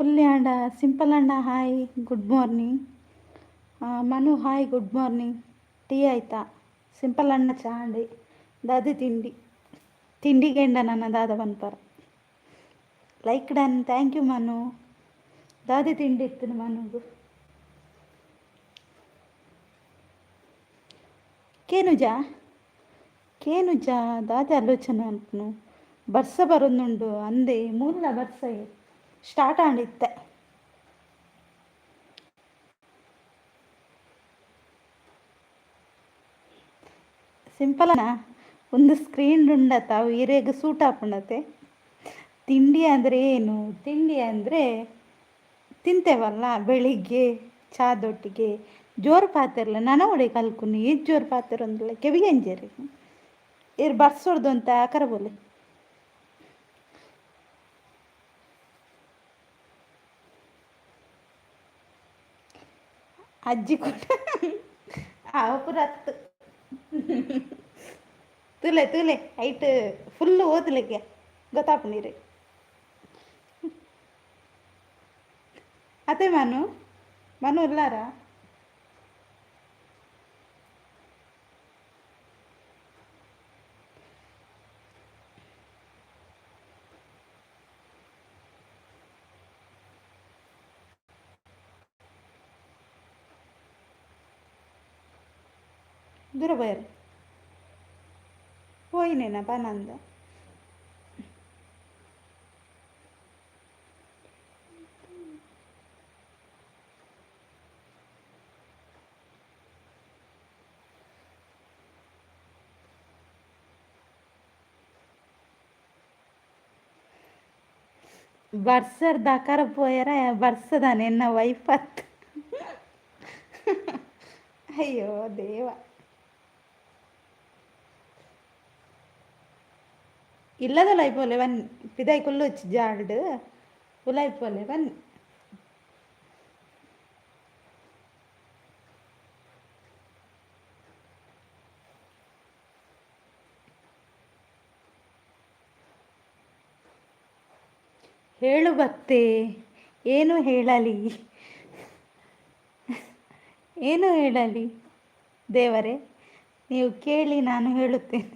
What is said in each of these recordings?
ಪುಲ್ಯಾಂಡ simple ಅಣ್ಣ hi, good morning. Manu hi, good morning. Tea ಆಯ್ತಾ? Simple ಅಣ್ಣ ಚಾಂಡಿ ದಾದೆ ತಿಂಡಿ? ತಿಂಡಿಗೆಂಡ ನನ್ನ ದಾದ ಪನ್ಪರ. Like done, thank you Manu. ದಾದೆ ತಿಂಡಿ ಇತ್ತು ಮನುಗು? ಕೇನುಜಾ ಕೇನುಜಾ? ದಾದೆ ಆಲೋಚನೆ ಅನ್ಪುನು? ಬರ್ಸ ಬರೊಂದುಂಡು ಅಂದೆ. ಮೂಲ ಬರ್ಸ ಸ್ಟಾರ್ಟ್ ಆಂಡಿತ್ತೆ. ಸಿಂಪಲನ ಒಂದು ಸ್ಕ್ರೀನ್ ಉಂಡತ, ಅವು ಇರೆಗ್ ಸೂಟ್ ಆಪುಂಡತೆ. ತಿಂಡಿ ಅಂದರೆ ಏನು? ತಿಂಡಿ ಅಂದರೆ ತಿಂತೇವಲ್ಲ ಬೆಳಿಗ್ಗೆ ಚಾದೊಟ್ಟಿಗೆ. ಜೋರು ಪಾತೆರ್ಲ ನನ ಒಡೆ ಕಲ್ಕುನಿ. ಏತ್ ಜೋರು ಪಾತೆರೊಂದುಲ್ಲ, ಕೆಬಿಗೆಂಜೆರ್ ಏರ್ ಬರ್ಸೊಡ್ದು ಅಂತ ಆಕರ ಬೋಲೆ. ಅಜ್ಜಿ ಕೂಡ ಅವು ಪೂರ ಅತ್ತು. ತೂಲೆ ತೂಲೆ, ಐಟ್ ಫುಲ್ ಓದ್ಲಿಕ್ಕೆ ಗೊತ್ತಾಪುಂಡು. ಅದೇ ಮನು, ಮನು ಉಲ್ಲಾರ? ದೂರ ಪೋಯೆರ್, ಪೋಯಿನೇನ ಪನಂದ. ಬರ್ಸರ್ದ ಅಕರ ಪೋಯರ ಬರ್ಸದಾನೆ ಎನ್ನ ವೈಫ್ ಅತ್. ಅಯ್ಯೋ ದೇವ. ಇಲ್ಲದಲ್ಲ ಐಪೋಲೆ ಬನ್ನಿ. ಪಿದಾಯಿ ಕುಲ್ಲೊಚ್ಚಿ ಜಾಲ್ಡ್ ಉಲಾಯ್ಪೋಲೆ ಬನ್ನಿ. ಹೇಳು ಭಕ್ತೆ. ಏನು ಹೇಳಲಿ, ಏನು ಹೇಳಲಿ ದೇವರೇ? ನೀವು ಕೇಳಿ, ನಾನು ಹೇಳುತ್ತೇನೆ.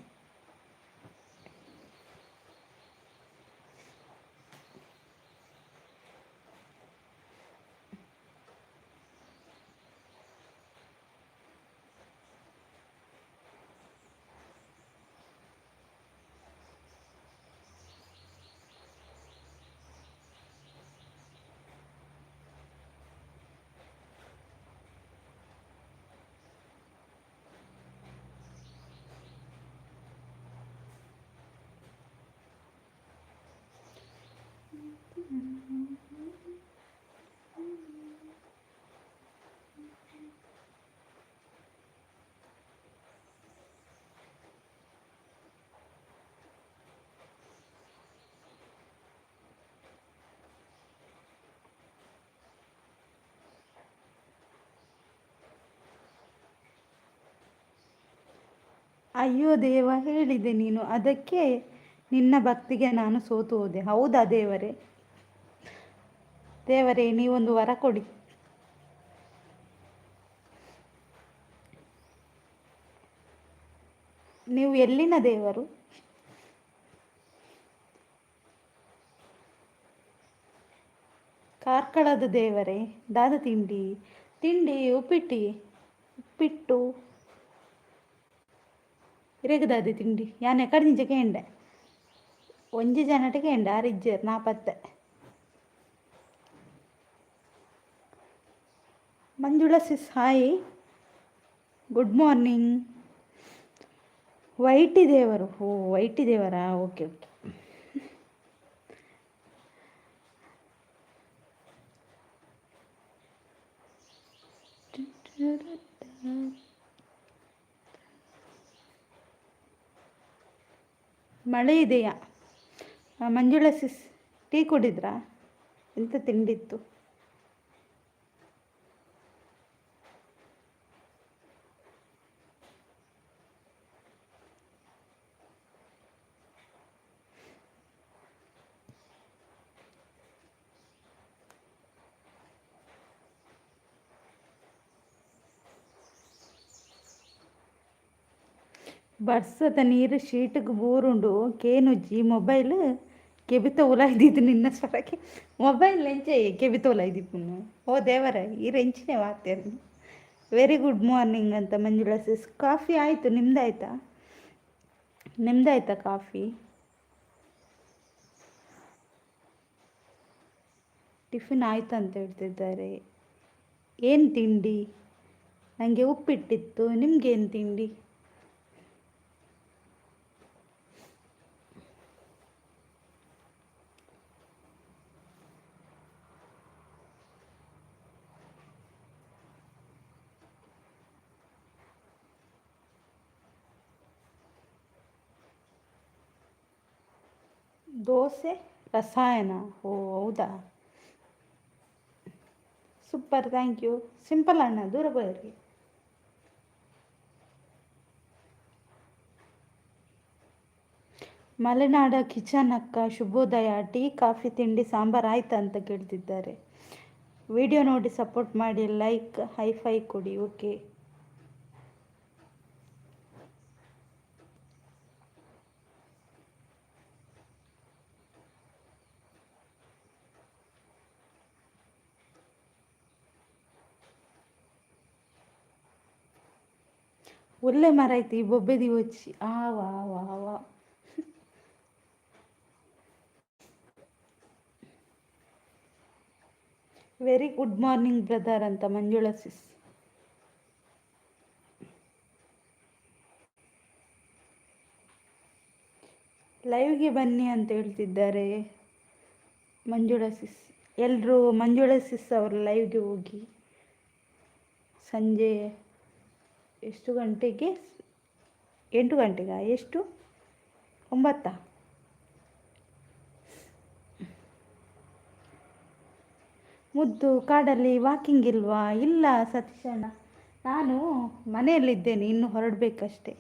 ಅಯ್ಯೋ ದೇವ, ಹೇಳಿದೆ ನೀನು, ಅದಕ್ಕೆ ನಿನ್ನ ಭಕ್ತಿಗೆ ನಾನು ಸೋತು ಹೋದೆ. ಹೌದಾ ದೇವರೇ? ದೇವರೇ, ನೀವೊಂದು ವರ ಕೊಡಿ. ನೀವು ಎಲ್ಲಿನ ದೇವರು? ಕಾರ್ಕಳದ ದೇವರೇ. ದಾದ ತಿಂಡಿ? ತಿಂಡಿ ಉಪ್ಪಿಟ್ಟಿ, ಉಪ್ಪಿಟ್ಟು. ಇರೆಗ್ ತಿಂಡಿ? ಯಾನ್ ಎಕಡೆ ಕೇಂಡೆ, ಒಂಜಿ ಜನಟ ಕೇಂಡೆ, ಆರ್ ಇಜ್ಜೆರ್, ನಾಪತ್ತೆ. Manjula sis hi, good morning. ವೈಟಿ ದೇವರು? ಓ, ವೈಟಿ ದೇವರಾ? Okay okay. ಮಳೆ ಇದೆಯಾ? ಮಂಜುಳಾ ಸಿಸ್, ಟೀ ಕುಡಿದ್ರಾ? ಎಂತ ತಿಂಡಿತ್ತು? ಬರ್ಸದ ನೀರು ಶೀಟ್ಗೆ ಬೂರುಂಡು ಕೇನುಜ್ಜಿ ಮೊಬೈಲ್ ಕೆಬಿತ ಉಲಾಯ್ದಿದ್ದು ನಿನ್ನ ಸ್ವರಕ್ಕೆ ಮೊಬೈಲ್ ಎಂಚೆ ಕೆಬಿತ ಉಲಾಯ್ದಿಪ್ಪುನು. ಓ ದೇವರ, ಈ ರೆಂಚಿನೇ ವಾರ್ತೆ. ವೆರಿ ಗುಡ್ ಮಾರ್ನಿಂಗ್ ಅಂತ ಮಂಜುಳಾ ಸಿಸ್. ಕಾಫಿ ಆಯಿತು, ನಿಮ್ದಾಯ್ತಾ? ನಿಮ್ದಾಯ್ತಾ ಕಾಫಿ? ಟಿಫಿನ್ ಆಯ್ತು ಅಂತ ಹೇಳ್ತಿದ್ದಾರೆ. ಏನು ತಿಂಡಿ? ನನಗೆ ಉಪ್ಪಿಟ್ಟಿತ್ತು, ನಿಮಗೇನು ತಿಂಡಿ? ದೋಸೆ ರಸಾಯನ. ಓ ಹೌದಾ? Super, thank you. Simple ಅಣ್ಣ, ದೂರ ಬರ್ರಿ. ಮಲೆನಾಡ ಕಿಚನ್ ಅಕ್ಕ ಶುಭೋದಯ. ಟೀ ಕಾಫಿ ತಿಂಡಿ ಸಾಂಬಾರು ಆಯ್ತಾ ಅಂತ ಕೇಳ್ತಿದ್ದಾರೆ. ವಿಡಿಯೋ ನೋಡಿ ಸಪೋರ್ಟ್ ಮಾಡಿ, ಲೈಕ್ ಹೈಫೈ ಕೊಡಿ. ಓಕೆ. ಒಳ್ಳೆ ಮರ ಐತಿ ಬೊಬ್ಬೆದಿ వచ్చಿ ಆ ವಾ ವಾ ವಾ. ವೆರಿ ಗುಡ್ ಮಾರ್ನಿಂಗ್ ಬ್ರದರ್ ಅಂತ ಮಂಜುಳಾ ಸಿಸ್. ಲೈವ್ಗೆ ಬನ್ನಿ ಅಂತ ಹೇಳ್ತಿದ್ದಾರೆ ಮಂಜುಳಾ ಸಿಸ್. ಎಲ್ಲರೂ ಮಂಜುಳಾ ಸಿಸ್ ಅವರ ಲೈವ್ಗೆ ಹೋಗಿ. ಸಂಜೆ ಎಷ್ಟು ಗಂಟೆಗೆ? 8 ಗಂಟೆಗಾ? ಎಷ್ಟು? 9? ಮುದ್ದು ಕಾಡಲ್ಲಿ ವಾಕಿಂಗ್ ಇಲ್ವಾ? ಇಲ್ಲ ಸತೀಶಣ್ಣ, ನಾನು ಮನೆಯಲ್ಲಿದ್ದೇನೆ, ಇನ್ನು ಹೊರಡಬೇಕಷ್ಟೆ.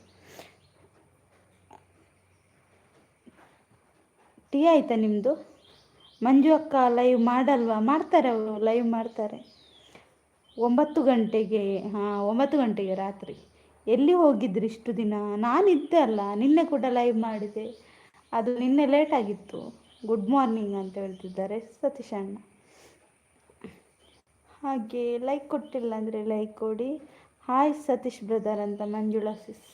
ಟೀ ಆಯಿತಾ ನಿಮ್ಮದು? ಮಂಜು ಅಕ್ಕ ಲೈವ್ ಮಾಡಲ್ವಾ? ಮಾಡ್ತಾರೆ, ಅವರು ಲೈವ್ ಮಾಡ್ತಾರೆ 9 ಗಂಟೆಗೆ. ಹಾಂ, 9 ಗಂಟೆಗೆ ರಾತ್ರಿ. ಎಲ್ಲಿ ಹೋಗಿದ್ರಿ ಇಷ್ಟು ದಿನ? ನಾನಿದ್ದೆ ಅಲ್ಲ, ನಿನ್ನೆ ಕೂಡ ಲೈವ್ ಮಾಡಿದೆ, ಅದು ನಿನ್ನೆ ಲೇಟಾಗಿತ್ತು. ಗುಡ್ ಮಾರ್ನಿಂಗ್ ಅಂತ ಹೇಳ್ತಿದ್ದಾರೆ ಸತೀಶ್ ಅಣ್ಣ. ಹಾಗೆ ಲೈಕ್ ಕೊಟ್ಟಿಲ್ಲ ಅಂದರೆ ಲೈಕ್ ಕೊಡಿ. ಹಾಯ್ ಸತೀಶ್ ಬ್ರದರ್ ಅಂತ Manjula sis.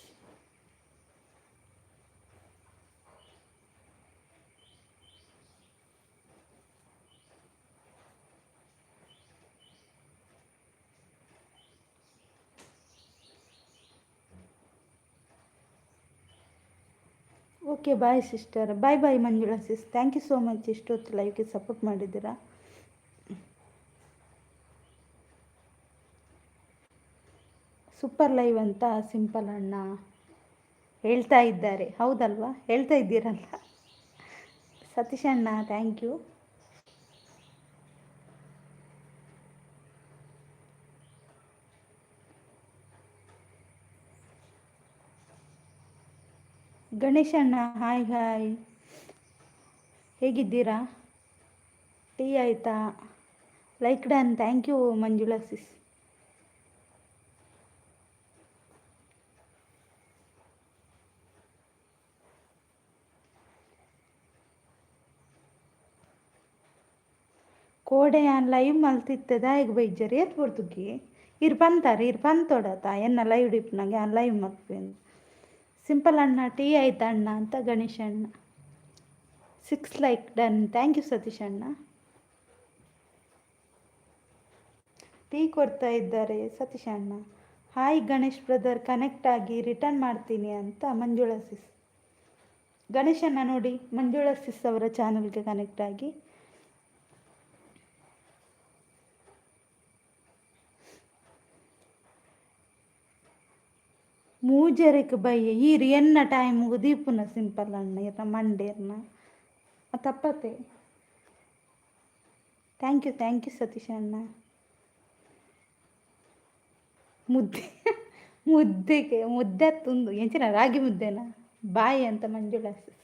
Okay, bye sister. Bye bye Manjula sis. Thank you so much, ಇಷ್ಟೊತ್ತು ಲೈವ್ಗೆ ಸಪೋರ್ಟ್ ಮಾಡಿದ್ದೀರಾ. ಸೂಪರ್ ಲೈವ್ ಅಂತ ಸಿಂಪಲ್ ಅಣ್ಣ ಹೇಳ್ತಾ ಇದ್ದಾರೆ, ಹೌದಲ್ವಾ? ಹೇಳ್ತಾ ಇದ್ದೀರಲ್ಲ ಸತೀಶ್ ಅಣ್ಣ, thank you. Ganesh ಅಣ್ಣ ಹಾಯ್ ಹಾಯ್, ಹೇಗಿದ್ದೀರಾ? ಟೀ ಆಯಿತಾ? Like done, thank you Manjula sis. ಕೋಡೆ ಯಾನ್ ಲೈವ್ ಮಲ್ತಿತ್ತೆ, ದಾಯೆಗ್ ಬೈಜರ್? ಏತ್ ಪೊರ್ತುಗಿ ಇರ್ ಪಂತಾರೆ, ಇರ್ ಪಂತೊಡತ ಎನ್ನ ಲೈವ್ ಡಿಪ್ನಾಗ ಯಾನ್ ಲೈವ್ ಮಲ್ಪುವೆ. ಸಿಂಪಲ್ ಅಣ್ಣ ಟೀ ಆಯ್ತಾ ಅಣ್ಣ ಅಂತ ಗಣೇಶ್ ಅಣ್ಣ. 6 like done, thank you Satish ಅಣ್ಣ. ಟೀ ಕೊಡ್ತಾ ಇದ್ದಾರೆ ಸತೀಶ್ ಅಣ್ಣ. ಹಾಯ್ ಗಣೇಶ್ ಬ್ರದರ್, ಕನೆಕ್ಟ್ ಆಗಿ ರಿಟರ್ನ್ ಮಾಡ್ತೀನಿ ಅಂತ ಮಂಜುಳಾ ಸಿಸ್. ಗಣೇಶ್ ಅಣ್ಣ ನೋಡಿ, ಮಂಜುಳಾ ಸಿಸ್ ಅವರ ಚಾನಲ್ಗೆ ಕನೆಕ್ಟ್ ಆಗಿ. ಮೂಜರೆಕ್ ಬಯ್ಯ ಈರ್ ಎನ್ನ ಟೈಮ್ಗು ದೀಪುನ ಸಿಂಪಲ್ ಅಣ್ಣ ಇರ್ನ ಮಂಡೇರ್ನ ತಪ್ಪತೆ. Thank you, thank you Satish ಅಣ್ಣ. ಮುದ್ದೆ ಮುದ್ದೆಗೆ ಮುದ್ದೆ ತುಂದು ಎಂಚಿನ ರಾಗಿ ಮುದ್ದೆನಾ? ಬಾಯ್ ಅಂತ ಮಂಜುಳಾ ಸಿಸ್.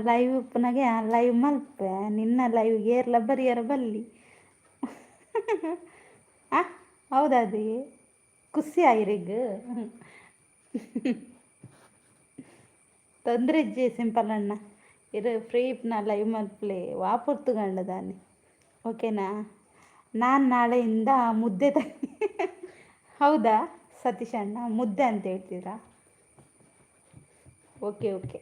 ಲೈವ್ ಉಪ್ಪುನಗೆ ಲೈವ್ ಮಲ್ಪೆ, ನಿನ್ನ ಲೈವ್ ಏರ್ಲ ಬರಿಯರ ಬಲ್ಲಿ. ಆ ಹೌದಾದಿ, ಖುಷಿ ಆಯ್ರಿಗ್ ತೊಂದರೆ ಇಜ್ಜಿ ಸಿಂಪಲ್ ಅಣ್ಣ. ಇರು ಫ್ರೀ ಇಪ್ಪುನ ಲೈವ್ ಮಲ್ಪಲೆ ವಾಪುರ್ತುಗಂಡ ದಾನೆ, ಓಕೆನಾ? ನಾನು ನಾಳೆಯಿಂದ ಮುದ್ದೆ ತ ಹೌದಾ ಸತೀಶ್ ಅಣ್ಣ, ಮುದ್ದೆ ಅಂತ ಹೇಳ್ತೀರಾ? ಓಕೆ ಓಕೆ,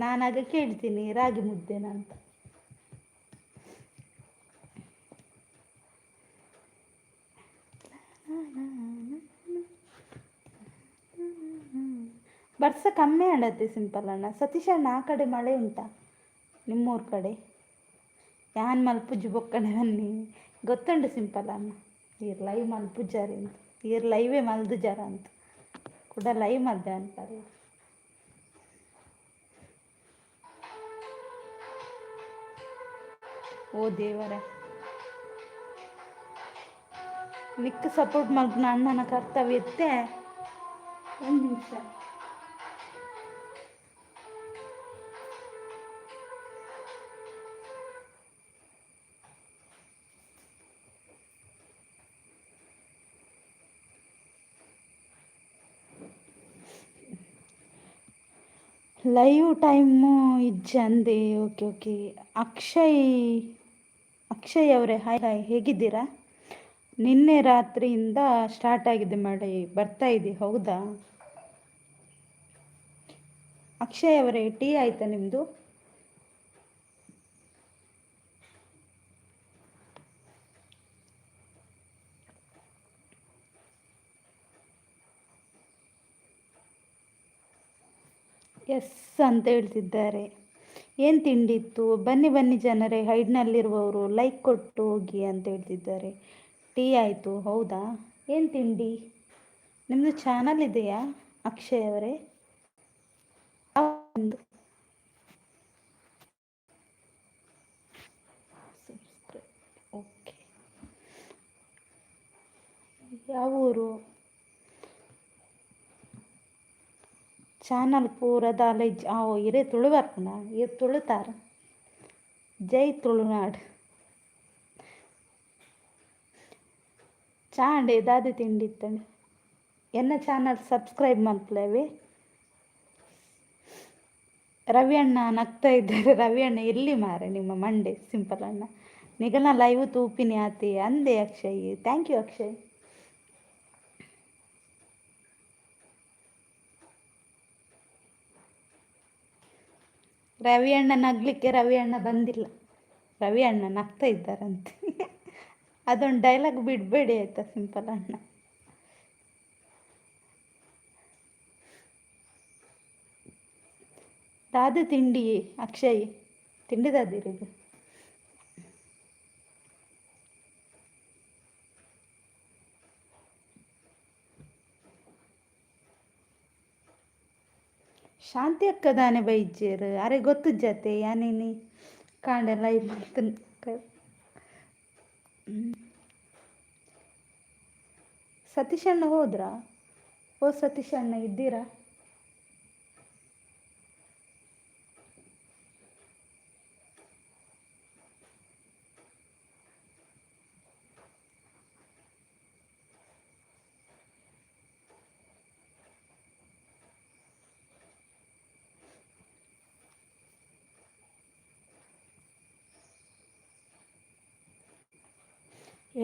ನಾನಾಗ ಕೇಳ್ತೀನಿ ರಾಗಿ ಮುದ್ದೆನಾ ಅಂತ. ಬರ್ಸ ಕಮ್ಮಿ ಆಡತ್ತೆ ಸಿಂಪಲ್ ಅಣ್ಣ. ಸತೀಶ್ ಅಣ್ಣ, ಆ ಕಡೆ ಮಳೆ ಉಂಟಾ ನಿಮ್ಮೂರ ಕಡೆ? ಯಾನ್ ಮಲ್ಪುಜ್ಜಿ ಬೊಕ್ಕಣೆ ಬನ್ನಿ ಗೊತ್ತುಂಡು ಸಿಂಪಲ್ ಅಣ್ಣ. ಈರ್ ಲೈವ್ ಮಲ್ಪುಜಾರಿ ಅಂತ, ಈರ್ ಲೈವೇ ಮಲ್ದುಜಾರ ಅಂತ ಕೂಡ ಲೈವ್ ಮಲ್ದೆ ಅಂತಾರೆ. ಓ ದೇವರೇ, ನಿಕ್ ಸಪೋರ್ಟ್ ಮಲ್ಪುನ ಅಣ್ಣನ ಕರ್ತವ್ಯ ಇತ್ತೆ. ಒಂದು ನಿಮಿಷ. ಲೈವ್ ಟೈಮು ಇಜ್ಜಿ ಅಂದೆ. ಓಕೆ ಓಕೆ, ಅಕ್ಷಯ್ ಅಕ್ಷಯ್ ಅವರೇ, ಹಾಯ್ ಹಾಯ್, ಹೇಗಿದ್ದೀರಾ? ನಿನ್ನೆ ರಾತ್ರಿಯಿಂದ ಸ್ಟಾರ್ಟ್ ಆಗಿದೆ ಮಳೆ, ಬರ್ತಾ ಇದೆ ಹೌದಾ? ಅಕ್ಷಯ್ ಅವರೇ, ಟೀ ಆಯಿತಾ ನಿಮ್ಮದು? ಎಸ್ ಅಂತ ಹೇಳ್ತಿದ್ದಾರೆ. ಏನು ತಿಂಡಿತ್ತು? ಬನ್ನಿ ಬನ್ನಿ ಜನರೇ, ಹೈಡ್ನಲ್ಲಿರುವವರು ಲೈಕ್ ಕೊಟ್ಟು ಹೋಗಿ ಅಂತ ಹೇಳ್ತಿದ್ದಾರೆ. ಟೀ ಆಯಿತು ಹೌದಾ? ಏನು ತಿಂಡಿ? ನಿಮ್ಮದು ಚಾನಲ್ ಇದೆಯಾ ಅಕ್ಷಯ್ ಅವರೇ? ಒಂದು ಸಬ್ಸ್ಕ್ರೈಬ್. ಓಕೆ, ಯಾವ ಊರು? ಚಾನಲ್ ಪೂರ ದಾಲ ಇಜ್ಜಿ. ಇರೇ ತುಳು ಬರ್ಪುನ? ಇರ್ ತುಳುತಾರ. ಜೈ ತುಳುನಾಡು. ಚಾಂಡೆ ದಾದೆ ತಿಂಡಿ ಇತ್ತಂಡೆ? ಎನ್ನ ಚಾನಲ್ ಸಬ್ಸ್ಕ್ರೈಬ್ ಮಲ್ಪುಲವೆ. ರವಿ ಅಣ್ಣ ನಗ್ತಾ ಇದ್ದಾರೆ. ರವಿ ಅಣ್ಣ ಎಲ್ಲಿ ಮಾರೆ ನಿಮ್ಮ ಮಂಡೆ? ಸಿಂಪಲ್ ಅಣ್ಣ, ನಿಗನ ಲೈವ್ ತೂಪಿನಿ ಆತೆ ಅಂದೆ Akshay. Thank you Akshay. Ravi ಅಣ್ಣ ನಗಲಿಕ್ಕೆ ರವಿ ಅಣ್ಣ ಬಂದಿಲ್ಲ, ರವಿ ಅಣ್ಣ ನಗ್ತಾ ಇದ್ದಾರಂತೆ. ಅದೊಂದು ಡೈಲಾಗ್ ಬಿಡಬೇಡಿ ಆಯಿತಾ ಸಿಂಪಲ್ ಅಣ್ಣ. ದಾದ ತಿಂಡಿ ಅಕ್ಷಯ್? ತಿಂಡಿ ದಾದಿರಿದು? ಶಾಂತಿ ಅಕ್ಕ ದಾನೆ ಬೈಜೇರು? ಅರೆ ಗೊತ್ತುಜ್ಜತೆ, ಯಾನೇನಿ ಕಾಂಡೆ ಲೈವ್ ಸತೀಶ್ ಅಣ್ಣ ಹೋದ್ರಾ? ಓ ಸತೀಶ್ ಅಣ್ಣ ಇದ್ದೀರಾ?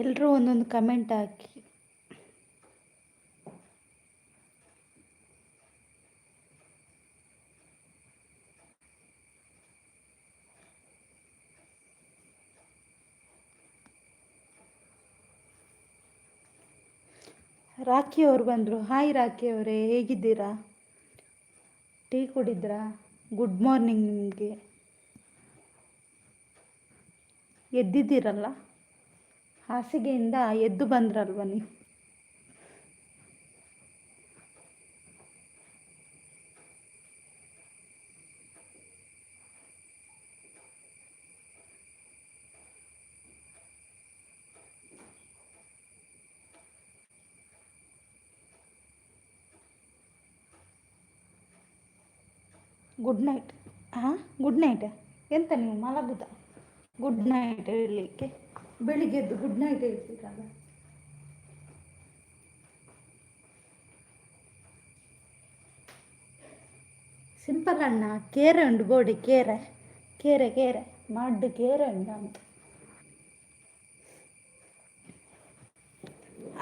ಎಲ್ಲರೂ ಒಂದೊಂದು ಕಮೆಂಟ್ ಹಾಕಿ. ರಾಖಿ ಅವರು ಬಂದರು. ಹಾಯ್ ರಾಖಿ ಅವರೇ, ಹೇಗಿದ್ದೀರಾ? ಟೀ ಕುಡಿದ್ರಾ? ಗುಡ್ ಮಾರ್ನಿಂಗ್ ನಿಮಗೆ. ಎದ್ದಿದ್ದೀರಲ್ಲ ಹಾಸಿಗೆಯಿಂದ, ಎದ್ದು ಬಂದ್ರಲ್ವ ನೀವು? Good night. ಹಾಂ, ಗುಡ್ ನೈಟ್. ಎಂತ ನೀವು ಮಲಗುದ? ಗುಡ್ ನೈಟ್ ಹೇಳಲಿಕ್ಕೆ ಬೆಳಿಗ್ಗೆ ಎದ್ದು ಗುಡ್ ನೈಟ್ ಹೇಳ್ತೀರಲ್ಲ. ಸಿಂಪಲ್ ಅಣ್ಣ, ಕೇರೆ ಉಂಡು ಬೋಡಿ, ಕೇರೆ ಕೇರೆ ಕೇರೆ ಮಾಡ್ಡು ಕೇರೆ ಉಂಡು ಅಂತ.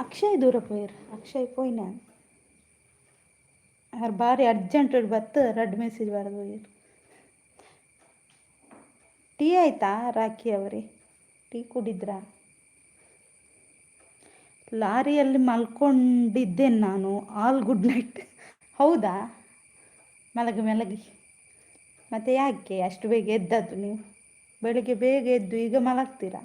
ಅಕ್ಷಯ್ ದೂರ ಪೋಯರ್, ಅಕ್ಷಯ್ ಪೋಯಿನ. ಆರ್ ಬಾರಿ ಅರ್ಜೆಂಟ್ ಬತ್ತು ರಡ್ಡ್ ಮೆಸೇಜ್ ಬರೆದು ಹೋಗಿರು. ಟೀ ಆಯ್ತಾ ರಾಖಿ ಅವರೇ? ಟೀ ಕುಡಿದ್ರಾ? ಲಾರಿಯಲ್ಲಿ ಮಲ್ಕೊಂಡಿದ್ದೇನೆ ನಾನು. All good night. ಹೌದಾ? ಮಲಗಿ ಮಲಗಿ. ಮತ್ತು ಯಾಕೆ ಅಷ್ಟು ಬೇಗ ಎದ್ದದ್ದು ನೀವು? ಬೆಳಿಗ್ಗೆ ಬೇಗ ಎದ್ದು ಈಗ ಮಲಗ್ತೀರಾ?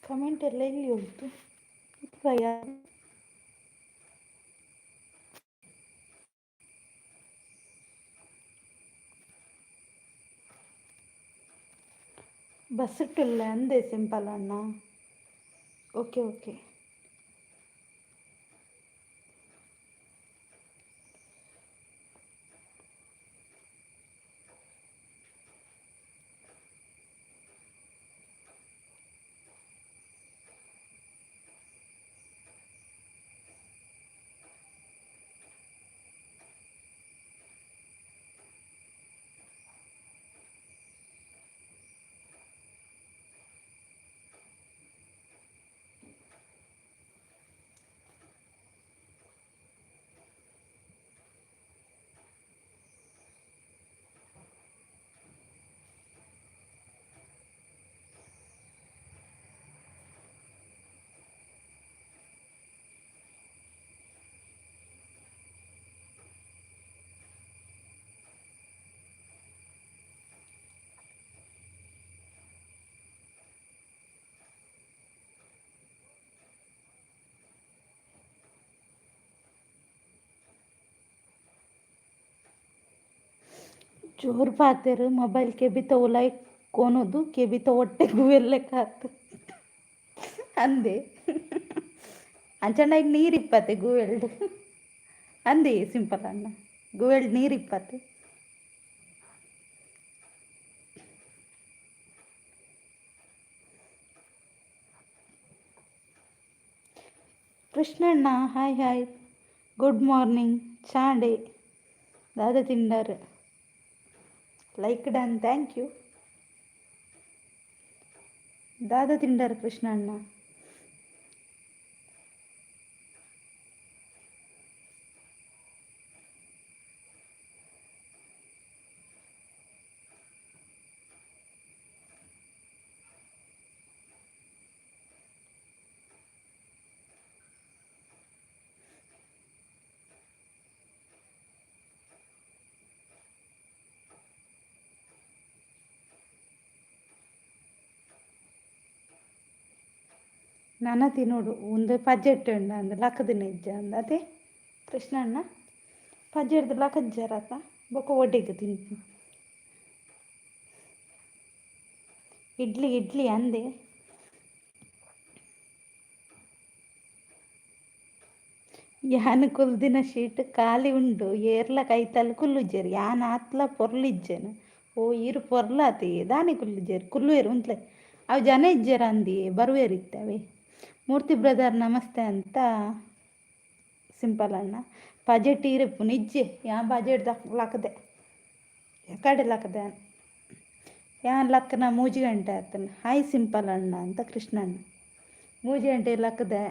ಕಮೆಂಟ್ ಎಲ್ಲ ಎಲ್ಲಿ ಹೋಯಿತು? ಯಾರು ಬಸ್ಸಿಟ್ಟಿಲ್ಲ ಅಂದೆ ಸಿಂಪಲ್ ಅಣ್ಣ. Okay okay. ಜೋರು ಪಾತೆರ್ ಮೊಬೈಲ್ ಕೆಬಿತ ಉಲಾಯಿ ಕೊನೊದು ಕೆಬಿತ ಒಟ್ಟೆಗ್ ಗುವೆಲ್ಲೆಕ ಆತು ಅಂದೆ. ಅಂಚಂಡ ಐಕ್ ನೀರು ಇಪ್ಪತ್ತೆ ಗುವೆಲ್ಡ್ ಅಂದೆ. ಸಿಂಪಲ್ ಅಣ್ಣ, ಗುವೆಲ್ಡ್ ನೀರು ಇಪ್ಪತ್ತೆ. Krishnanna, hi hi, good morning. ಚಾಂಡೆ ದಾದ ತಿಂಡರ್? Like done, thank you. ದಾದ ತಿಂಡರ್ ಕೃಷ್ಣಣ್ಣ? ನನ ತಿನೋಡು ಉಂದು ಪಜೆಟ್ ಉಂಡು ಅಂದ್ ಲಕ್ಕದಿನ ಇಜ್ಜ ಅಂದ್. ಅದೇ ಕೃಷ್ಣಣ್ಣ, ಪಜೆಡ್ದ್ ಲಕ್ಕಜ್ಜರತ ಬೊಕ ಒಡೆಗ್ ತಿನ್ಪಿ? ಇಡ್ಲಿ ಇಡ್ಲಿ ಅಂದೆ. ಯಾನ್ ಕುಲ್ದಿನ ಶೀಟ್ ಖಾಲಿ ಉಂಡು, ಏರ್ಲ ಕೈತಲ್ ಕುಲ್ಲುಜೆರ್. ಯಾನ್ ಆತ್ಲ ಪೊರ್ಲಿಜ್ಜೆನ್. ಓ ಈರು ಪೊರ್ಲಾತಿ ದಾನೆ ಕುಲ್ಲಿಜೇರು ಕುಲ್ಲುವೇರು ಉಂತ್ಲೆ. ಅವು ಜನ ಇಜ್ಜೆರ್ ಅಂದಿ ಬರುವೇರು ಇತ್ತವೆ. ಮೂರ್ತಿ ಬ್ರದರ್ ನಮಸ್ತೆ ಅಂತ ಸಿಂಪಲ್ ಅಣ್ಣ. ಬಜೆಟ್ ಈರೆಪ್ಪು ನಿಜ್ಜೆ ಯಾನ್ ಬಜೆಟ್ ಲಕ್ಕದೆ ಕಡೆ ಲಕ್ಕದೆ ಯಾನ್ ಲಕ್ಕನ 3 ಗಂಟೆ ಆತನ. ಹಾಯ್ ಸಿಂಪಲ್ ಅಣ್ಣ ಅಂತ ಕೃಷ್ಣಣ್ಣ. 3 ಗಂಟೆ ಲಕ್ಕದೆ.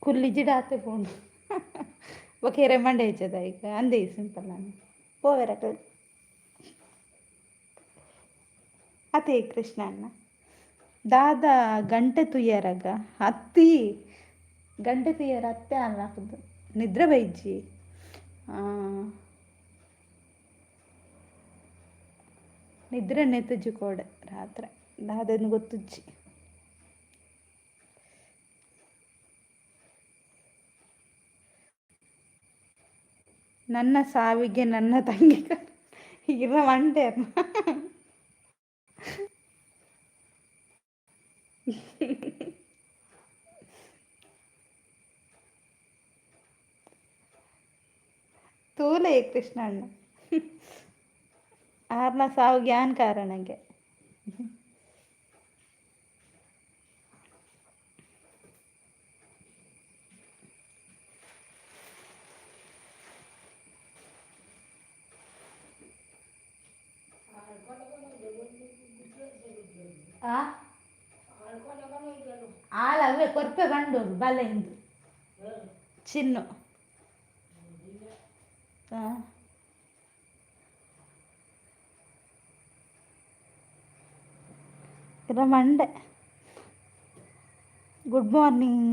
ಕುಲ್ಲಿಜಿಡ ಆತೆ ಪೋಂಡು ಬೊಕ ಮಂಡೆ ಹೆಚ್ಚದ ಈಗ ಅಂದೇ ಸಿಂಪಲ್ ನಾನು ಪೋವೆರಕ ಅದೇ ಕೃಷ್ಣ ಅಣ್ಣ. ದಾದ ಗಂಟೆ ತುಯ್ಯರಗ ಅತ್ತಿ ಗಂಟೆ ತುಯ್ಯರ ಅತ್ತೆ ಅಲ್ಲ ನಿದ್ರೆ ಬೈಜ್ಜಿ. ನಿದ್ರೆ ನೆತ್ತುಜ್ಜಿ ಕೋಡೆ ರಾತ್ರಿ ದಾದೆಂದು ಗೊತ್ತುಜ್ಜಿ. ನನ್ನ ಸಾವಿಗೆ ನನ್ನ ತಂಗಿ ಇರ ಮಂಡೆ. ತೂಲೆ ಕೃಷ್ಣ ಅಣ್ಣ ಆರ್ನ ಸಾವಿಗೆ ಯಾನ್ ಕಾರಣಗೆ. ಆ ಆಲ್ ಅವೇ ಕೊರ್ಪೆ ಬಂಡೋರು ಬಲ ಇಂದು ಚಿನ್ನು. ಹಾಂ ಮಂಡೆ. Good morning.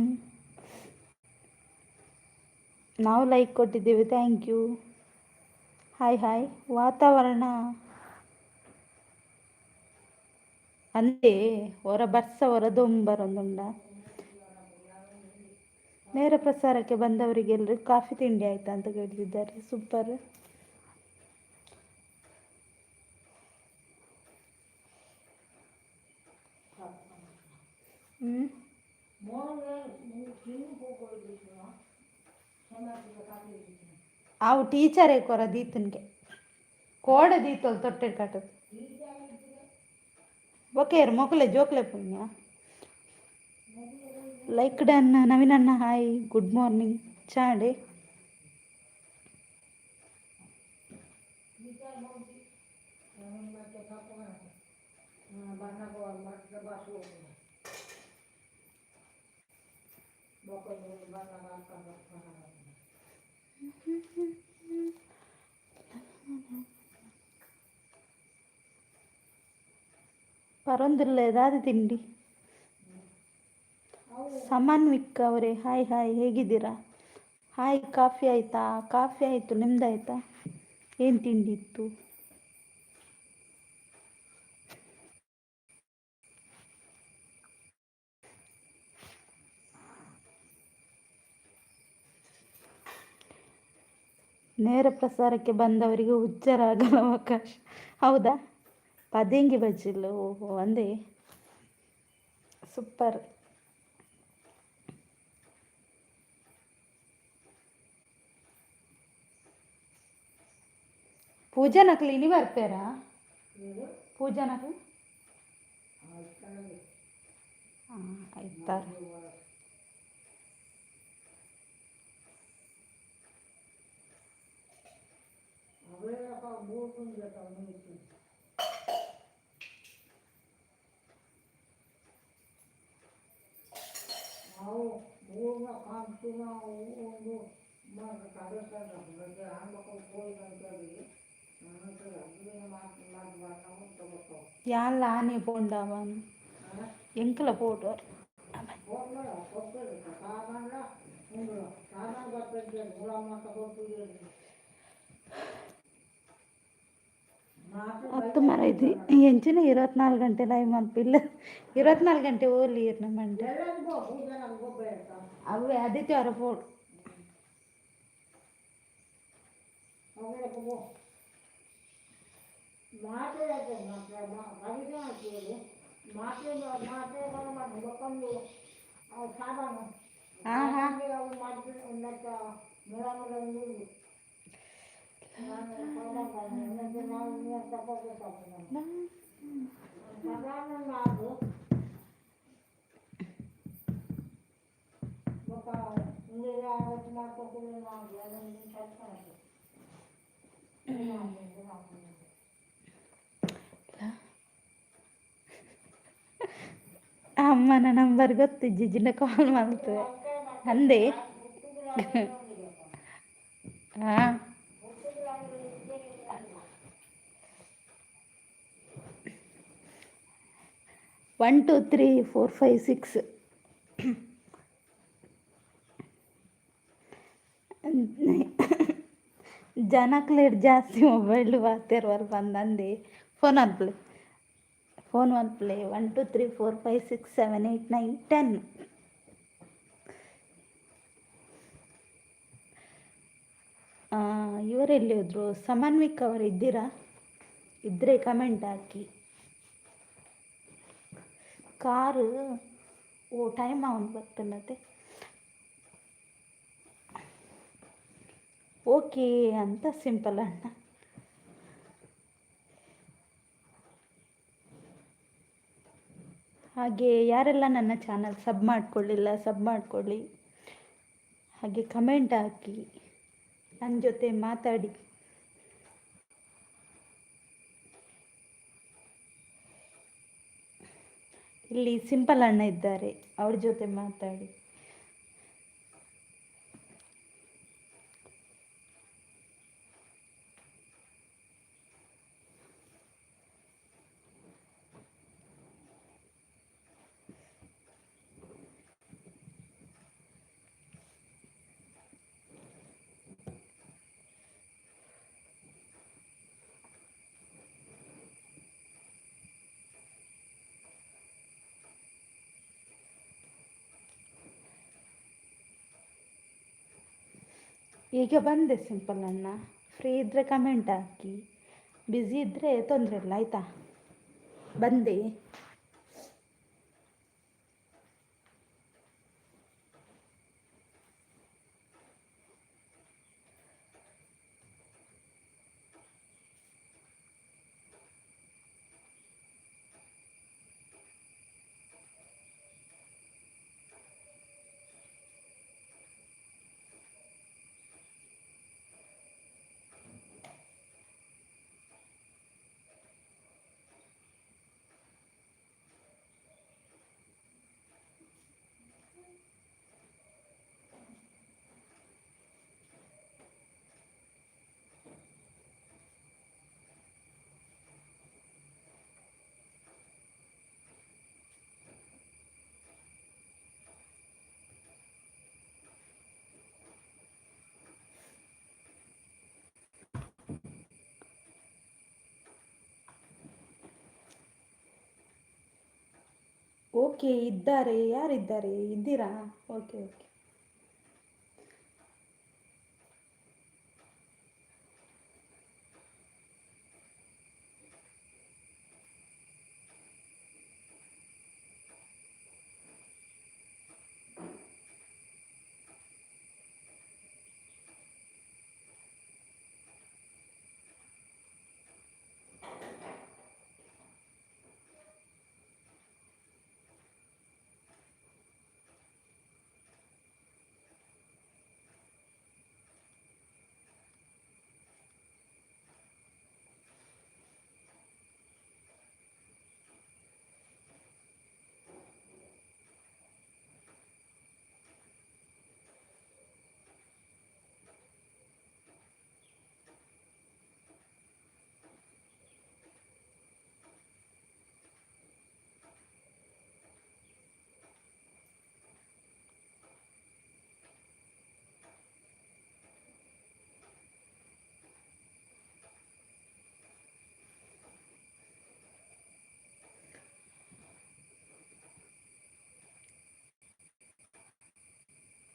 ನಾವು ಲೈಕ್ ಕೊಟ್ಟಿದ್ದೇವೆ, thank you. Hi hi. ವಾತಾವರಣ ಅಂದೇ ಹೊರ ಬರ್ಸ ಹೊರ ದೊಂಬರೊಂದುಂಡ. ನೇರ ಪ್ರಸಾರಕ್ಕೆ ಬಂದವರಿಗೆಲ್ಲರೂ ಕಾಫಿ ತಿಂಡಿ ಆಯ್ತಾ ಅಂತ ಕೇಳಿದ್ದಾರೆ. ಸೂಪರ್. ಹ್ಞೂ ಅವು ಟೀಚರೇ ಕೊರ ದೀತನ್ಗೆ ಕೋಡೆ ದೀತೋಲ್ ತೊಟ್ಟೆ ಕಟ್ಟದು. ಓಕೆ ಮೊಕಲೆ ಜೋಕ್ಲೆ ಪುಣ್ಯ. Like done. ನವೀನ್ ಅಣ್ಣ ಹಾಯ್, ಗುಡ್ ಮಾರ್ನಿಂಗ್. ಚಾಡೆ ಪರೊಂದಿಲ್ಲ ದಾದ ತಿಂಡಿ. ಸಮನ್ವಿಕ್ ಅವರೇ ಹಾಯ್ ಹಾಯ್, ಹೇಗಿದ್ದೀರಾ? ಹಾಯ್, ಕಾಫಿ ಆಯಿತಾ? ಕಾಫಿ ಆಯಿತು, ನಿಮ್ದಾಯ್ತಾ? ಏನು ತಿಂಡಿ ಇತ್ತು? ನೇರ ಪ್ರಸಾರಕ್ಕೆ ಬಂದವರಿಗೆ ಹುಚ್ಚರಾಗಲು ಅವಕಾಶ. ಹೌದಾ? ಪದೆಂಗಿ ಬಜ್ಜಿಲ್ಲ. ಓಹೋ, ಅಂದೇ ಸೂಪರ್. ಪೂಜಾ ನಕಲಿ ಇನಿ ಬರ್ಪೇರಾ? ಪೂಜಾ ನಕಲಿ ಹಾಂ ಆಯ್ತಾರ. ಯಾನ್ಲ ಆನೆ ಪೋಂಡಾವನ್ ಎಂಕಲ ಪೋಟು. ಹತ್ತು ಮರ ಇದು ಎಂಚಿನ 24 ಗಂಟೆ ಲೈವ್ ಮಲ್ಪಿಲ್ಲ. 24 ಗಂಟೆ ಓಲಿ ಇರ್ನ ಮಂಡೆ. ಅವೇ ಆದಿತ್ಯವಾರ ಫೋನ್. ಹಾಂ ಹಾಂ. ಅಮ್ಮನ ನಂಬರ್ ಗೊತ್ತಿಜ್ಜಿಜಿನ ಕಾಲ್ ಮಾಡ್ತದೆ ಅಂದೆ. ಹಾಂ, 1, 2, 3, 4, 5, 6. ಜನಕ್ಲೇಡ್ ಜಾಸ್ತಿ ಮೊಬೈಲ್ ಬಾತೆರ್ವಲ್ ಬಂದಂದೆ. ಫೋನ್ ಅನ್ಪ್ಲೆ, ಫೋನ್ ಮಲ್ಪಲೆ. 1, 2, 3, 4, 5, 6, 7, 8, 9, 10. ಇವರೆಲ್ಲಿ ಹೋದ್ರು? ಸಮನ್ವಿಕ್ ಅವರು ಇದ್ದೀರಾ? ಇದ್ದರೆ ಕಮೆಂಟ್ ಹಾಕಿ. ಕಾರು, ಓ, ಟೈಮ್ ಅವನು ಬರ್ತನತೆ. ಓಕೆ ಅಂತ ಸಿಂಪಲ್ ಅಣ್ಣ. ಹಾಗೆ ಯಾರೆಲ್ಲ ನನ್ನ ಚಾನಲ್ ಸಬ್ ಮಾಡಿಕೊಳ್ಳಿಲ್ಲ, ಸಬ್ ಮಾಡಿಕೊಳ್ಳಿ. ಹಾಗೆ ಕಮೆಂಟ್ ಹಾಕಿ, ನನ್ನ ಜೊತೆ ಮಾತಾಡಿ. ಇಲ್ಲಿ ಸಿಂಪಲ್ ಅಣ್ಣ ಇದ್ದಾರೆ, ಅವ್ರ ಜೊತೆ ಮಾತಾಡಿ. ಈಗ ಬಂದೆ ಸಿಂಪಲ್ ಅಣ್ಣ. ಫ್ರೀ ಇದ್ದರೆ ಕಮೆಂಟ್ ಹಾಕಿ, ಬ್ಯುಸಿ ಇದ್ದರೆ ತೊಂದರೆ ಇಲ್ಲ, ಆಯಿತಾ? ಬಂದೆ. ಓಕೆ, ಇದ್ದಾರೆ. ಯಾರಿದ್ದಾರೆ? ಇದ್ದೀರಾ? Okay okay.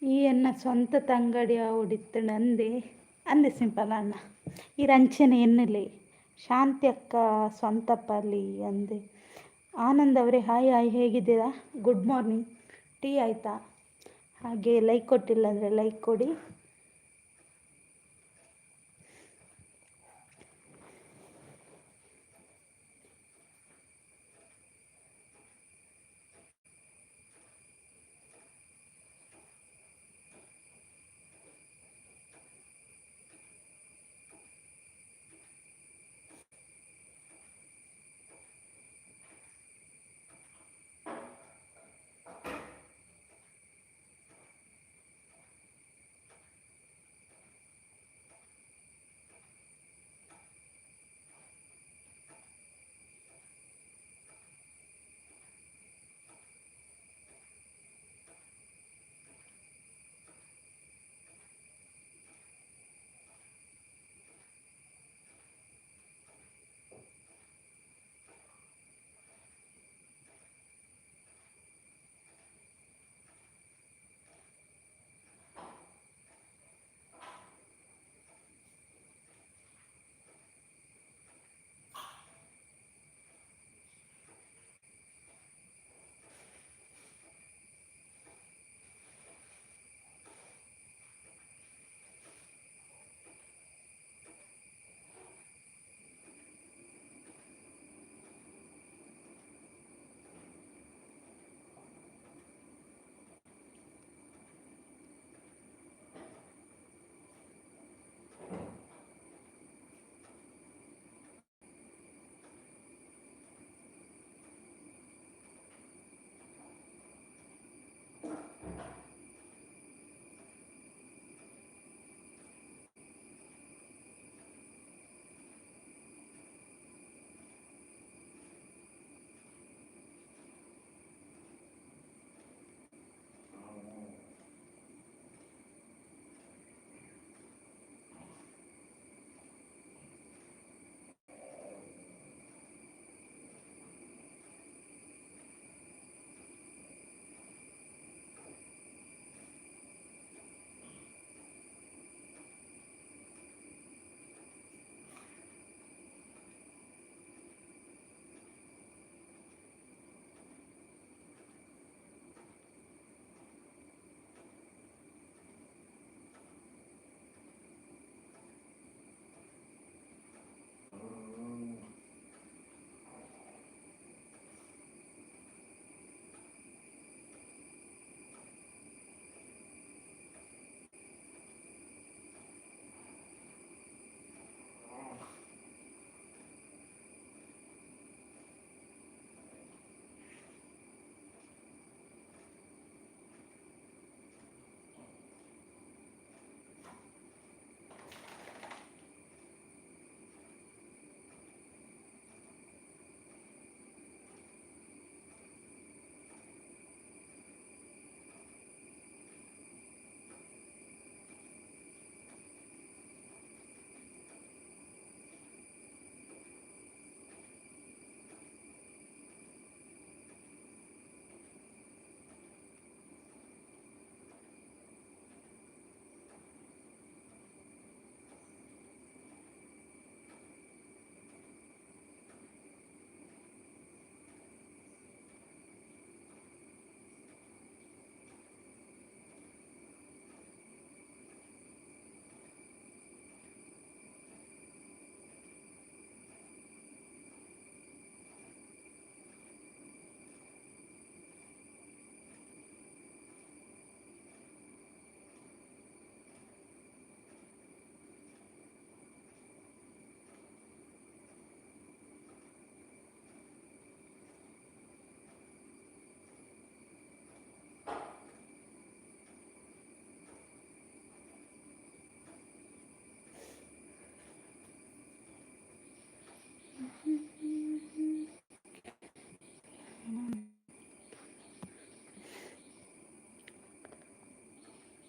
ಈ ಎನ್ನ ಸ್ವಂತ ತಂಗಡಿ ಆವೊಡಿತ್ತಂಡ ಅಂದೆ ಅಂದೆ ಸಿಂಪಲ್ ಅಣ್ಣ. ಈರ್ ಅಂಚನೆ ಎನ್ನಲೆ ಶಾಂತಿ ಅಕ್ಕ ಸ್ವಂತ ಪಲಿ ಅಂದೆ. ಆನಂದ್ ಅವರೇ, ಹಾಯ್ ಹಾಯ್, ಹೇಗಿದ್ದೀರಾ? Good morning. Tea ಆಯಿತಾ? ಹಾಗೆ ಲೈಕ್ ಕೊಟ್ಟಿಲ್ಲ ಅಂದರೆ ಲೈಕ್ ಕೊಡಿ.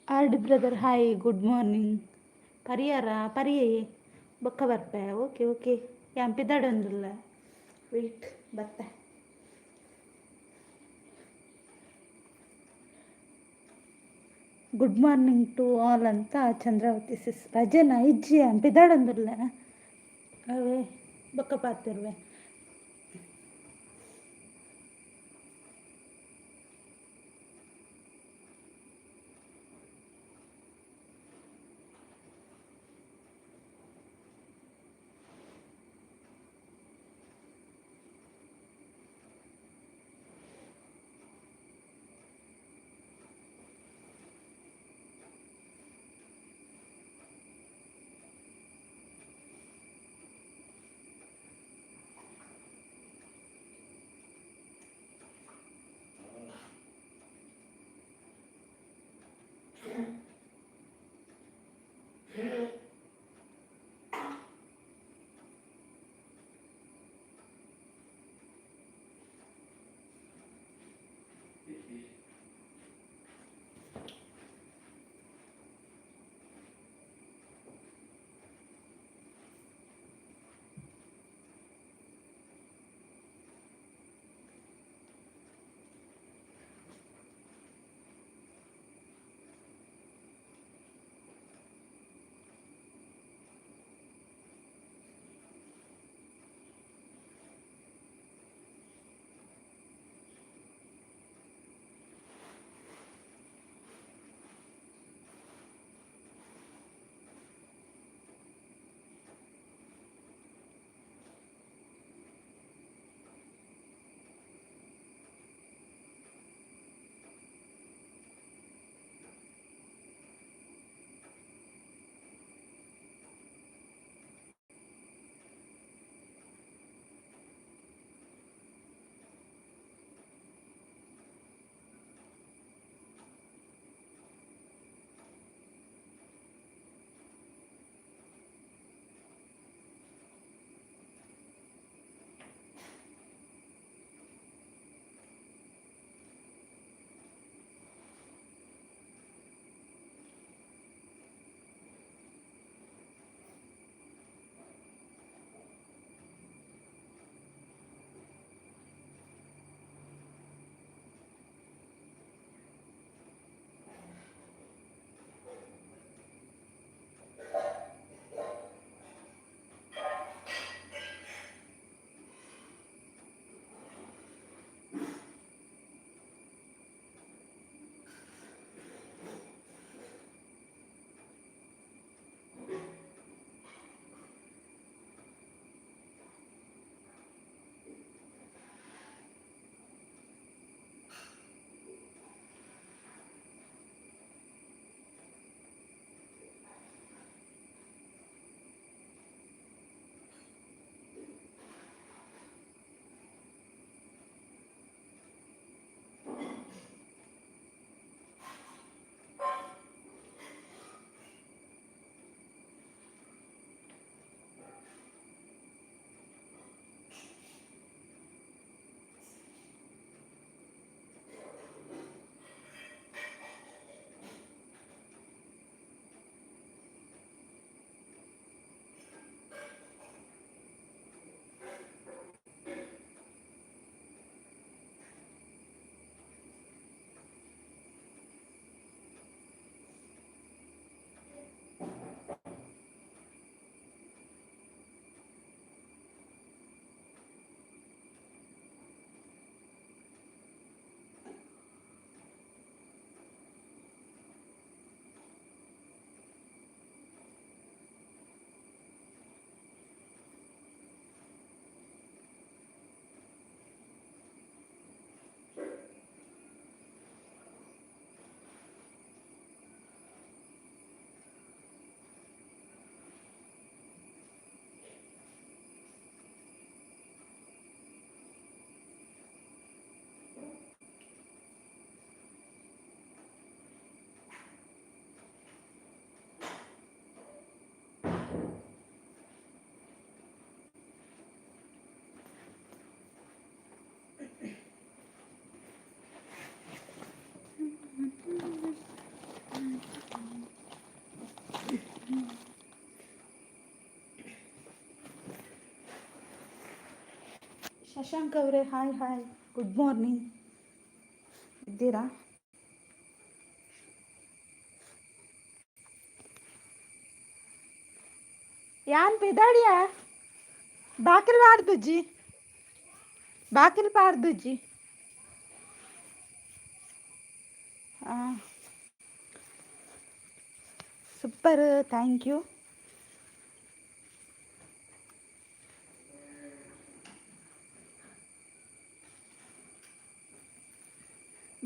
R D brother, hi, good morning. ಪರಿಯಾರ ಪರಿಯೇ ಬೊಕ್ಕ ಬರ್ಪೆ. ಓಕೆ ಓಕೆ, ಯಾನ್ ಪಿದಡೊಂದುಲ್ಲ, ವೆಯ್ಟ್, ಬತ್ತೆ. ಗುಡ್ ಮಾರ್ನಿಂಗ್ ಟು ಆಲ್ ಅಂತ ಚಂದ್ರಾವತಿ ಸಿಸ್. ರಜೆನ? ಇಜ್ಜಿ, ಪಿದಾಡೊಂದುಲ್ಲೆನ. ಅವೇ ಬೊಕ್ಕ ಪಾತೆರುವೆ. ಶಶಾಂಕ್ ಅವರೇ, ಹಾಯ್ ಹಾಯ್, ಗುಡ್ ಮಾರ್ನಿಂಗ್. ಇದ್ದೀರಾ? ಯಾನ್ ಪಿದಾಡಿಯ ಬಾಕಿಲ್ ಪಾಡ್ದುಜಿ, ಬಾಕಿಲ್ ಪಾಡ್ದುಜಿ. Super, thank you.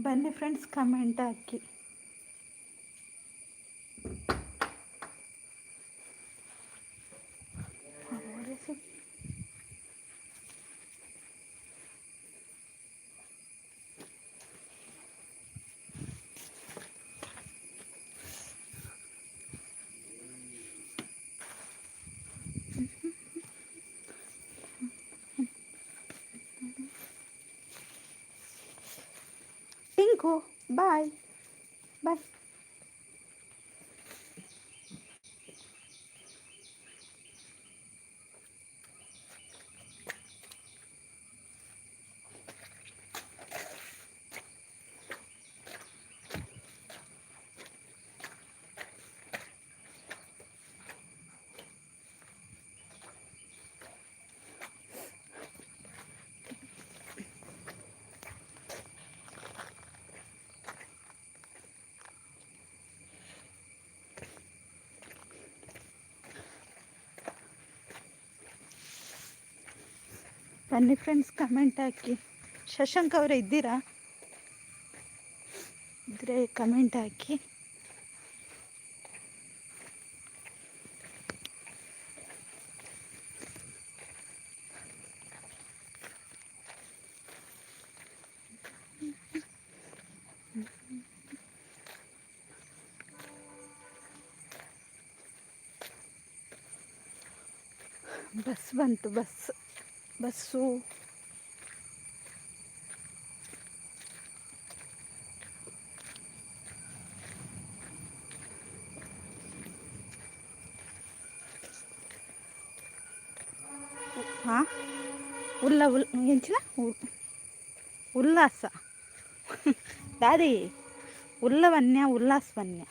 ಬನ್ನಿ ಫ್ರೆಂಡ್ಸ್, ಕಮೆಂಟ್ ಹಾಕಿ. Tinku, bye bye. ಬನ್ನಿ ಫ್ರೆಂಡ್ಸ್, ಕಮೆಂಟ್ ಹಾಕಿ. ಶಶಾಂಕ್ ಅವರೇ ಇದ್ದೀರಾ? ಇದ್ದರೆ ಕಮೆಂಟ್ ಹಾಕಿ. ಬಸ್ ಬಂತು, ಬಸ್ ಬಸ್ಸು. ಹಾಂ, ಉಲ್ಲ ಉಲ್ ಎಂಚಿನ ಉಲ್ಲಾಸ ದಾದಿ ಉಲ್ಲವನ್ಯ ಉಲ್ಲಾಸವನ್ಯ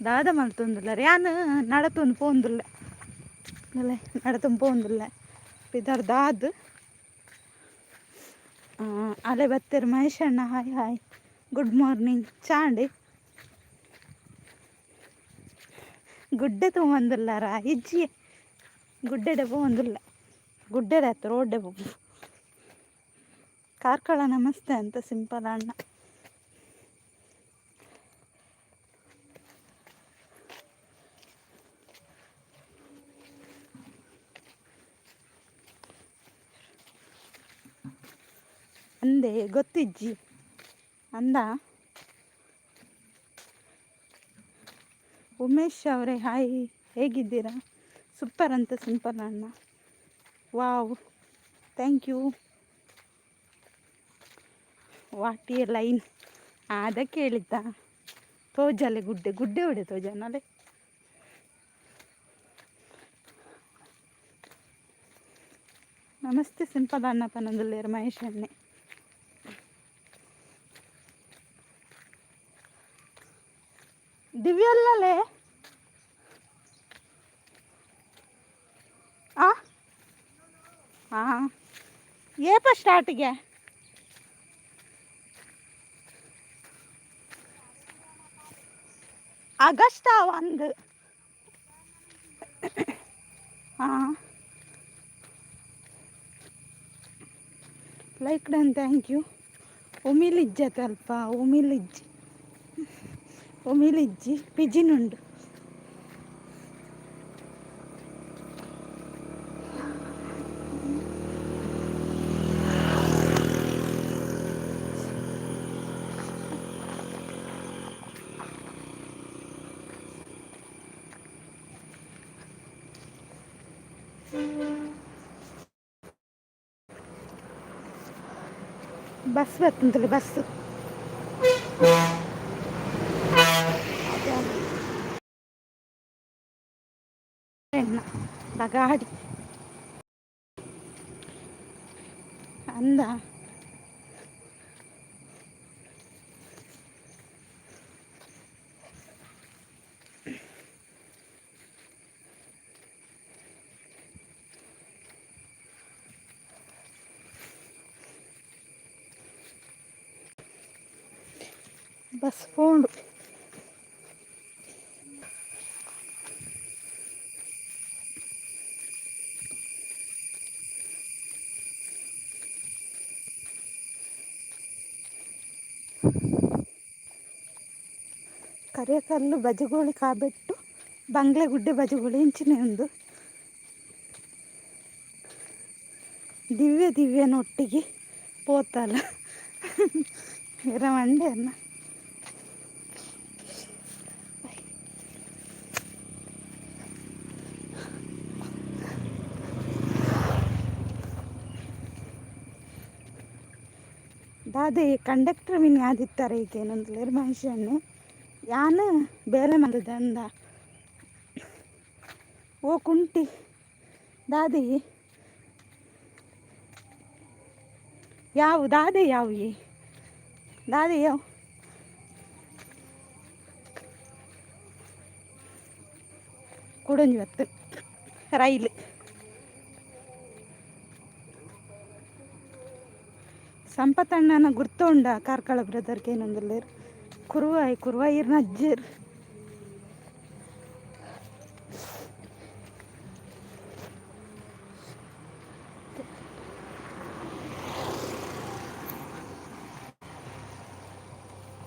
ದಾದ ಮಲ್ತೊಂದುಲ್ಲ. ಯಾನ್ ನಡತೊಂದು ಪೋಂದುಲ್ಲೆ, ನಡತೊಂದು ಪೋಂದುಲ್ಲೆ. ಪಿದರ್ ದಾದ್ ಅಲೆ ಬತ್ತೆರ್. ಮಹೇಶಣ್ಣ, ಹಾಯ್ ಹಾಯ್, ಗುಡ್ ಮಾರ್ನಿಂಗ್. ಚಾಂಡಿ ಗುಡ್ಡೆ ತೂವೊಂದುಲ್ಲಾರ? ಇಜ್ಜಿ, ಗುಡ್ಡೆಡೆ ಪೋವೊಂದುಲ್ಲ. ಗುಡ್ಡೆಡೆ ಅತ್ತ, ರೋಡ್ಡೆ ಪೋಪು. ಕಾರ್ಕಳ ನಮಸ್ತೆ ಅಂತ ಸಿಂಪಲ್ ಅಣ್ಣ. ಅಂದೆ ಗೊತ್ತಿಜ್ಜಿ ಅಂದ. ಉಮೇಶ್ ಅವರೇ, ಹಾಯ್, ಹೇಗಿದ್ದೀರಾ? ಸೂಪರ್ ಅಂತ ಸಿಂಪಲ್ ಅಣ್ಣ. Wow, thank you. What a line. ಅದಕ್ಕೆ ಹೇಳಿದ್ದ ತೋಜಲೆ ಗುಡ್ಡೆ ಗುಡ್ಡೆ ಹೊಡೆ ತೋಜನಲೆ. ನಮಸ್ತೆ ಸಿಂಪಲ್ ಅಣ್ಣ ಪನೊಂದುಲ್ಲೆರ್ ಮಹೇಶ್ ಅಣ್ಣೆ. ದಿವ್ಯಲ್ಲಲೇ ಆ ಹಾಂ ಏಪ ಸ್ಟಾರ್ಟಿಗೆ? ಆಗಸ್ಟ್ 1. ಹಾಂ, ಲೈಕ್ ಡನ್, thank you. ಉಮಿಲಿಜ್ಜ ಅಲ್ಪ ಉಮಿಲಿಜ್ಜಿ, ಉಮಿಲಿಜ್ಜಿ, ಪಿಜಿನುಂಡು. Bus ಬರ್ತಂತಲ್ಲ, bus. ಗಾಡಿ ಅಂದ. ಬಸ್ ಪೋಂಡು. ಕರಿಯಕಲ್ಲು ಬಜಗೋಳಿ ಕಾಬೆಟ್ಟು ಬಂಗ್ಲೆಗುಡ್ಡೆ ಬಜಗೋಳಿ ಇಂಚಿನ ಒಂದು ದಿವ್ಯ ದಿವ್ಯನೊಟ್ಟಿಗೆ ಪೋತಲ್ಲ ಇರ ಮಂಡೆ ಅನ್ನ. ದಾದೆ ಕಂಡಕ್ಟರ್ ಮಿನಿ ಆದಿತ್ತಾರೆ ಈಗ ಏನಂದ್ರೆ ಮನುಷ್ಯಣ್ಣೆ ಯಾನ್ ಬೇಲೆ ಮಲ್ದಂದ ಓ ಕುಂಟಿ ದಾದೆ ಯಾವು ದಾದೆ ಯಾವು ಈ ದಾದೆ ಯಾವ ಕುಡೊಂಜಿ ಬತ್ತು ರೈಲ್. ಸಂಪತ್ತಣ್ಣನ ಗುರ್ತುಂಡ ಕಾರ್ಕಳ ಬ್ರದರ್ ಕೇನೊಂದುಲ್ಲೆರ್ ಕುರುವಾಯಿ ಕುರುವಾಯಿರ್ನ ಅಜ್ಜೆರ್.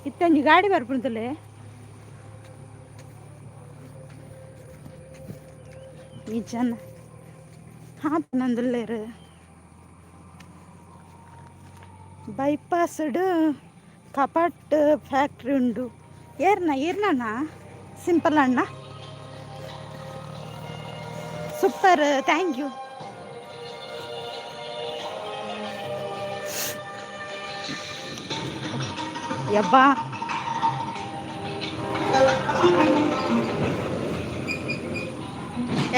ಇತ್ತೊಂಜಿ ಗಾಡಿ ಬರ್ಪುಂಡು. ಈ ಜನ ಹಾಪುನಂದುಲ್ಲೆರ್. ಬೈಪಾಸ್ಡ್ ಕಪಾಟ್ ಫ್ಯಾಕ್ಟ್ರಿ ಉಂಡು. ಏರ್ನ ಏರ್ನಣ್ಣ ಸಿಂಪಲ್ ಅಣ್ಣ. Super, thank you. ಯಬ್ಬಾ,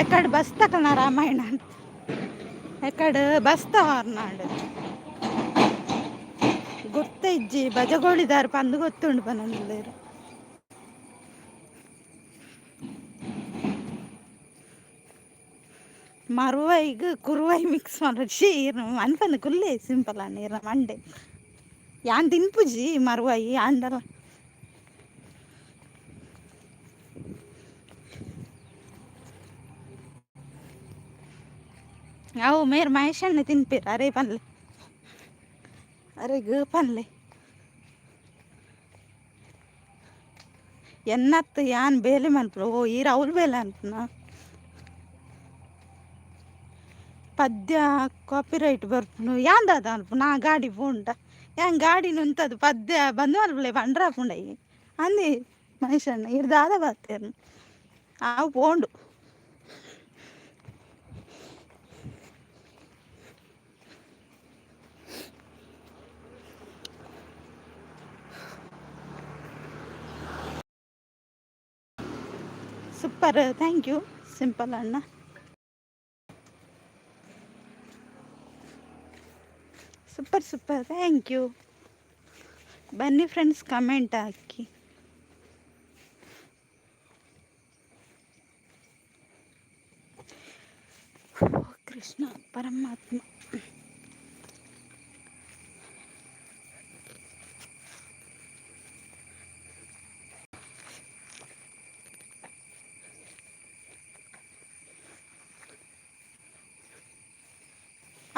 ಎಕ್ಕಡ ಬಸ್ ತಕಣ ರಾಮಾಯಣ, ಎಕ್ಕಡ ಬಸ್ ತವಾರ್ನಾಡು ಗೊತ್ತ ಇಜ್ಜಿ. ಬಜಗೋಳಿದಾರ್ ಪಂದ್ ಗೊತ್ತುಂಡು ಪನೊಂದುಲ್ಲೆರ್. ಮರುವೈಗ್ ಕುರುವೈ ಮಿಕ್ಸ್ ಮಲ್ಪೊಡು. ಈರ್ನ ಮನ್ಪಂದೆ ಕುಲ್ಲೆ ಸಿಂಪಲ್ ಅಣ್ಣ. ಈರ್ನ ಮಂಡೆ ಯಾನ್ ತಿನ್ಪುಜಿ ಮರುವಾಯಿ ಆಂಡಲ. ಅವು ಮೇರ್ ಮಹೇಶಣ್ಣ ತಿನ್ಪೇರು. ಅರೆ ಪನ್ಲೆ, ಅರೆಗ್ ಪನ್ಲೆ. ಎನ್ನತ್ತು ಯಾನ್ ಬೇಲೆ ಮನ್ಪುನ. ಓ ಈರ್ ಅವ್ಲು ಬೇಲೆ ಅನ್ಪುನ. ಪದ್ಯ ಕಾಪಿರೈಟ್ ಬರ್ಪುಂಡು. ಯಾನ್ ದಾದ ಅನ್ಪುನ? ಆ ಗಾಡಿ ಪೋಂಡ ಯಾನ್ ಗಾಡಿನ ಉಂತದು ಪದ್ಯ ಬಂದ್ ಮಲ್ಪುಲೆ ಪಂಡ್ರಾಪುಂಡೈ ಅಂದಿ ಮಹೇಶಣ್ಣ. ಈರ್ ದಾದ ಬಾತೇರ್ನ ಅವು ಪೋಂಡು. ಸೂಪರ್, thank you simple ಅಣ್ಣ. Super super, thank you. ಬನ್ನಿ ಫ್ರೆಂಡ್ಸ್, ಕಮೆಂಟ್ ಹಾಕಿ. ಕೃಷ್ಣ ಪರಮಾತ್ಮ.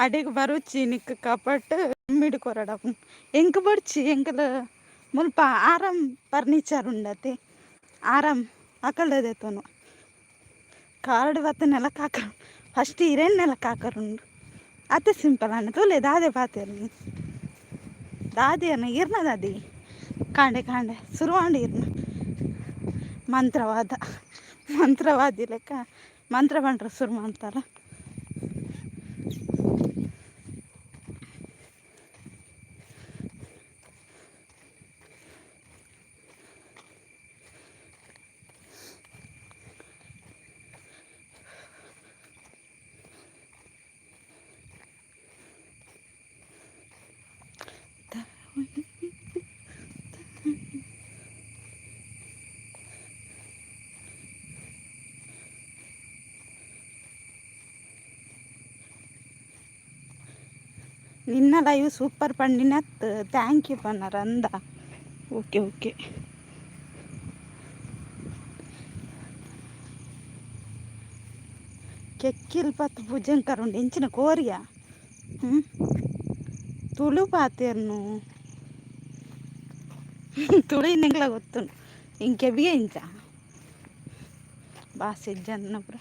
ಅಡೆಗ್ ಬರುಚಿ ನಿಕ್ ಕಪಟ್ ಮಿಡ್ ಕೊರಡ ಎಂಕ್ ಬೊಡ್ಚಿ. ಎಂಕುಲು ಮುಲ್ಪ ಆರಾಮ್ ಫರ್ನಿಚರ್ ಉಂಡತೆ, ಆರಾಮ್ ಅಕಲ್ದ ದೆತೊನು. ಕಾರ್ಡ್ ಬತ್ತ ನೆಲಕ್ ಹಾಕ ಫಸ್ಟ್ ಇರೇನ್ ನೆಲಕ್ ಹಾಕರುಂಡು ಅತ್ತೆ. ಸಿಂಪಲ್ ಅಣ್ಣ ತೂಲೆ ದಾದೆ ಪಾತೆರ್ನಿ ದಾದೆ ಅನ್ನ. ಇರ್ನ ದಾದಿ ಕಾಂಡೆ ಕಾಂಡೆ ಶುರುವಾಂಡ್ ಇರ್ನ ಮಂತ್ರವಾದ. ಮಂತ್ರವಾದಿ ಲೆಕ್ಕ ಮಂತ್ರ ಪಂಡ್ರ ಶುರು ಮಾಡ್ತಾರ. ನಿನ್ನ ಲೈವ್ ಸೂಪರ್ ಪಂಡಿನತ್ thank you ಪನ್ನರ ಅಂದ. Okay okay. ಕೆಕ್ಕಿಲ್ ಪತ್ ಭುಜಂಕರ್ ಉಂಡು ಎಂಚಿನ ಕೋರಿಯ ಹ್ಞೂ ತುಳು ಪಾತೆರ್ನು ತುಳು ಇನ್ನೆಂಗ್ಲ ಗೊತ್ತುಂಡು ಇಂಕೆಬಿಗೆ ಇಂಚ ಬಾಸೆ ಇಜ್ಜಂದಿನ ಪೂರ.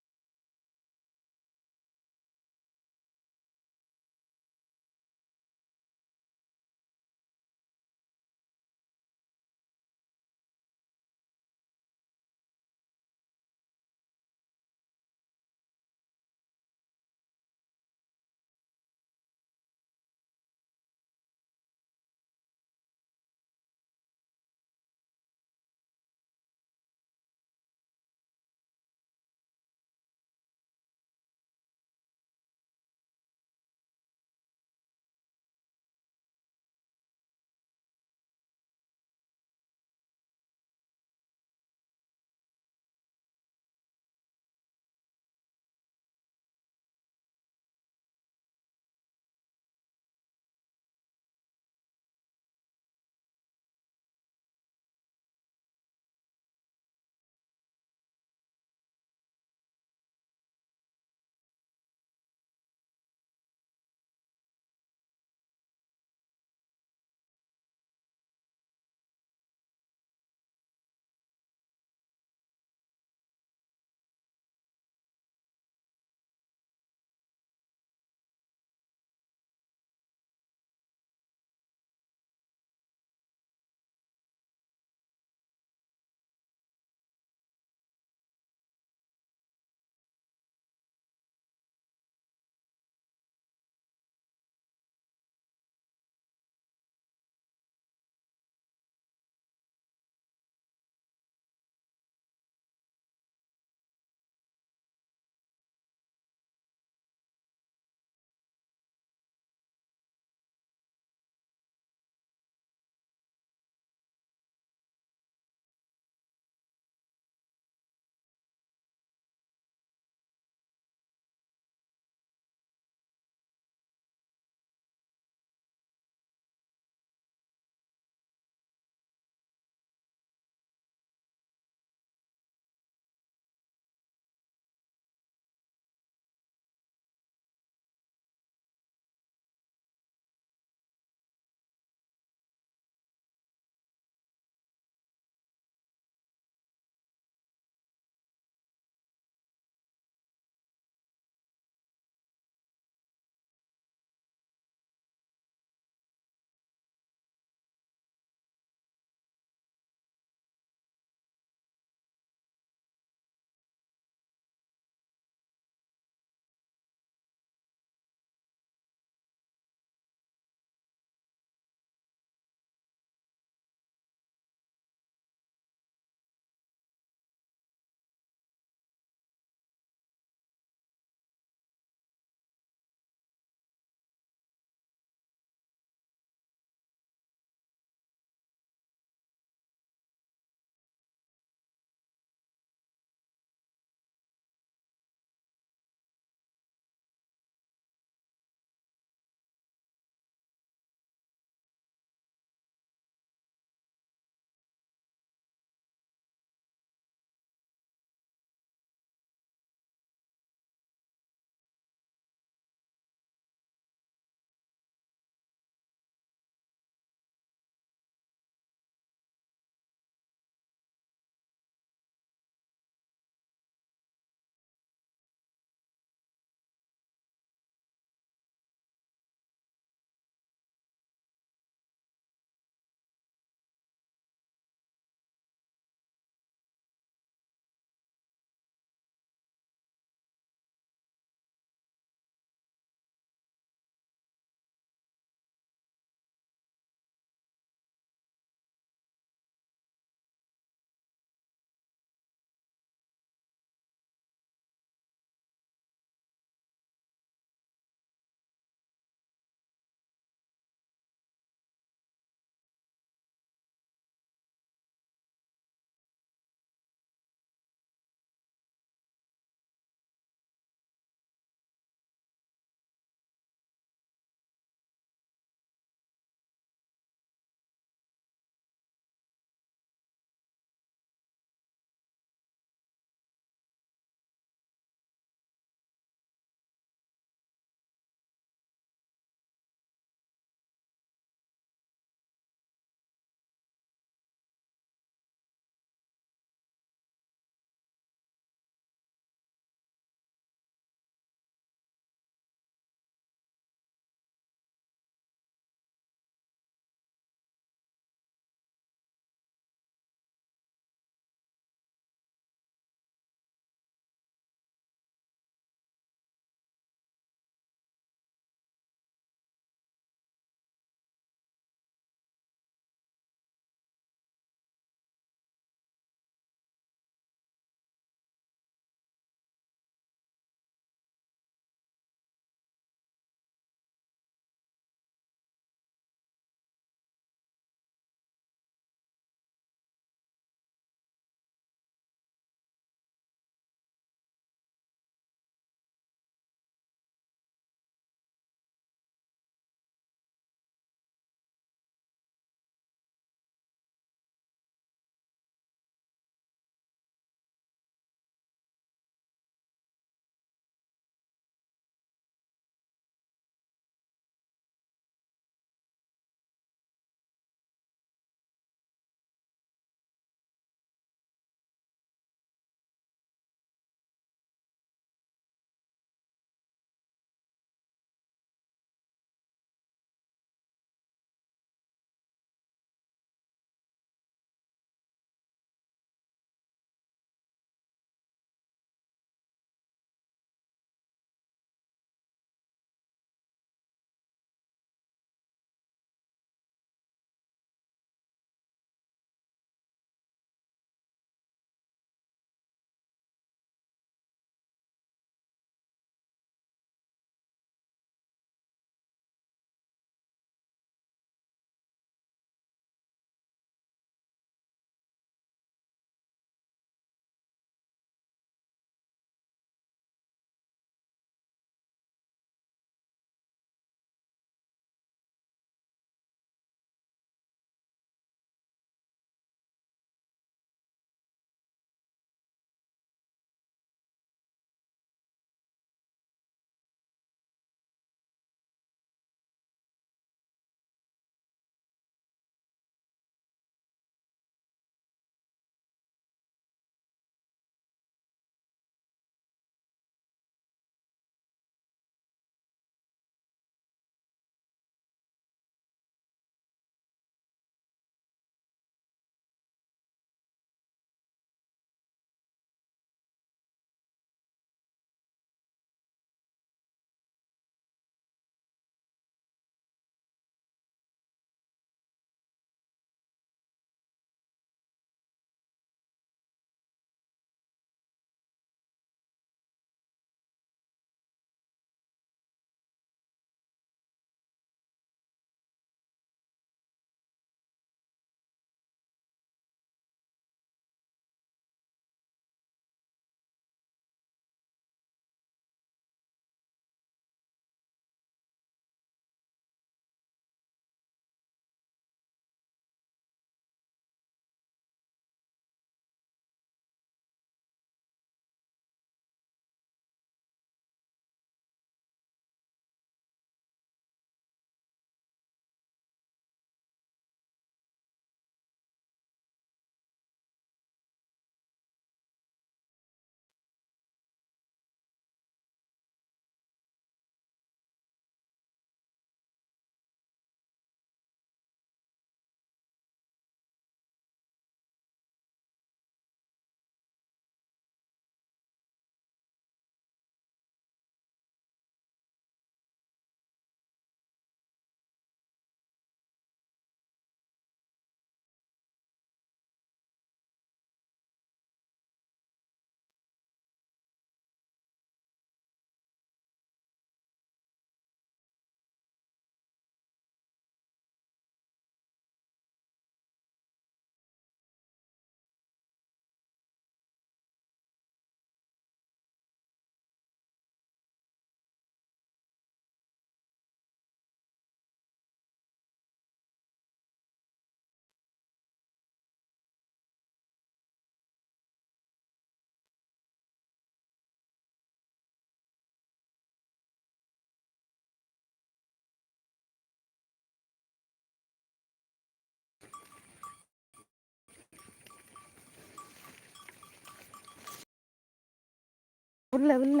ಉಲ್ಲ ಉಲ್ಲ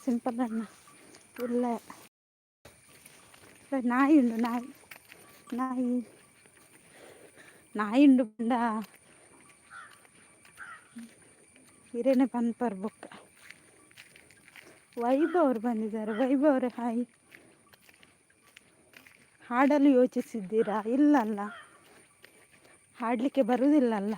ಸಿಂಪಲ್ ಅಣ್ಣ ಉಲ್ಲ. ನಾಯಿ ಉಂಡು, ನಾಯಿ ನಾಯಿ ನಾಯಿ ಉಂಡು ಪಂಡ ಇರೇನೆ ಪನ್ಪರ್. ಬೊಕ್ಕ ವೈಭವ್ ಅವರು ಬಂದಿದ್ದಾರೆ. ವೈಭವ್ ಅವರೇ, ಹಾಯ್. ಹಾಡಲು ಯೋಚಿಸಿದ್ದೀರಾ? ಇಲ್ಲಲ್ಲ, ಹಾಡಲಿಕ್ಕೆ ಬರುವುದಿಲ್ಲಲ್ಲ.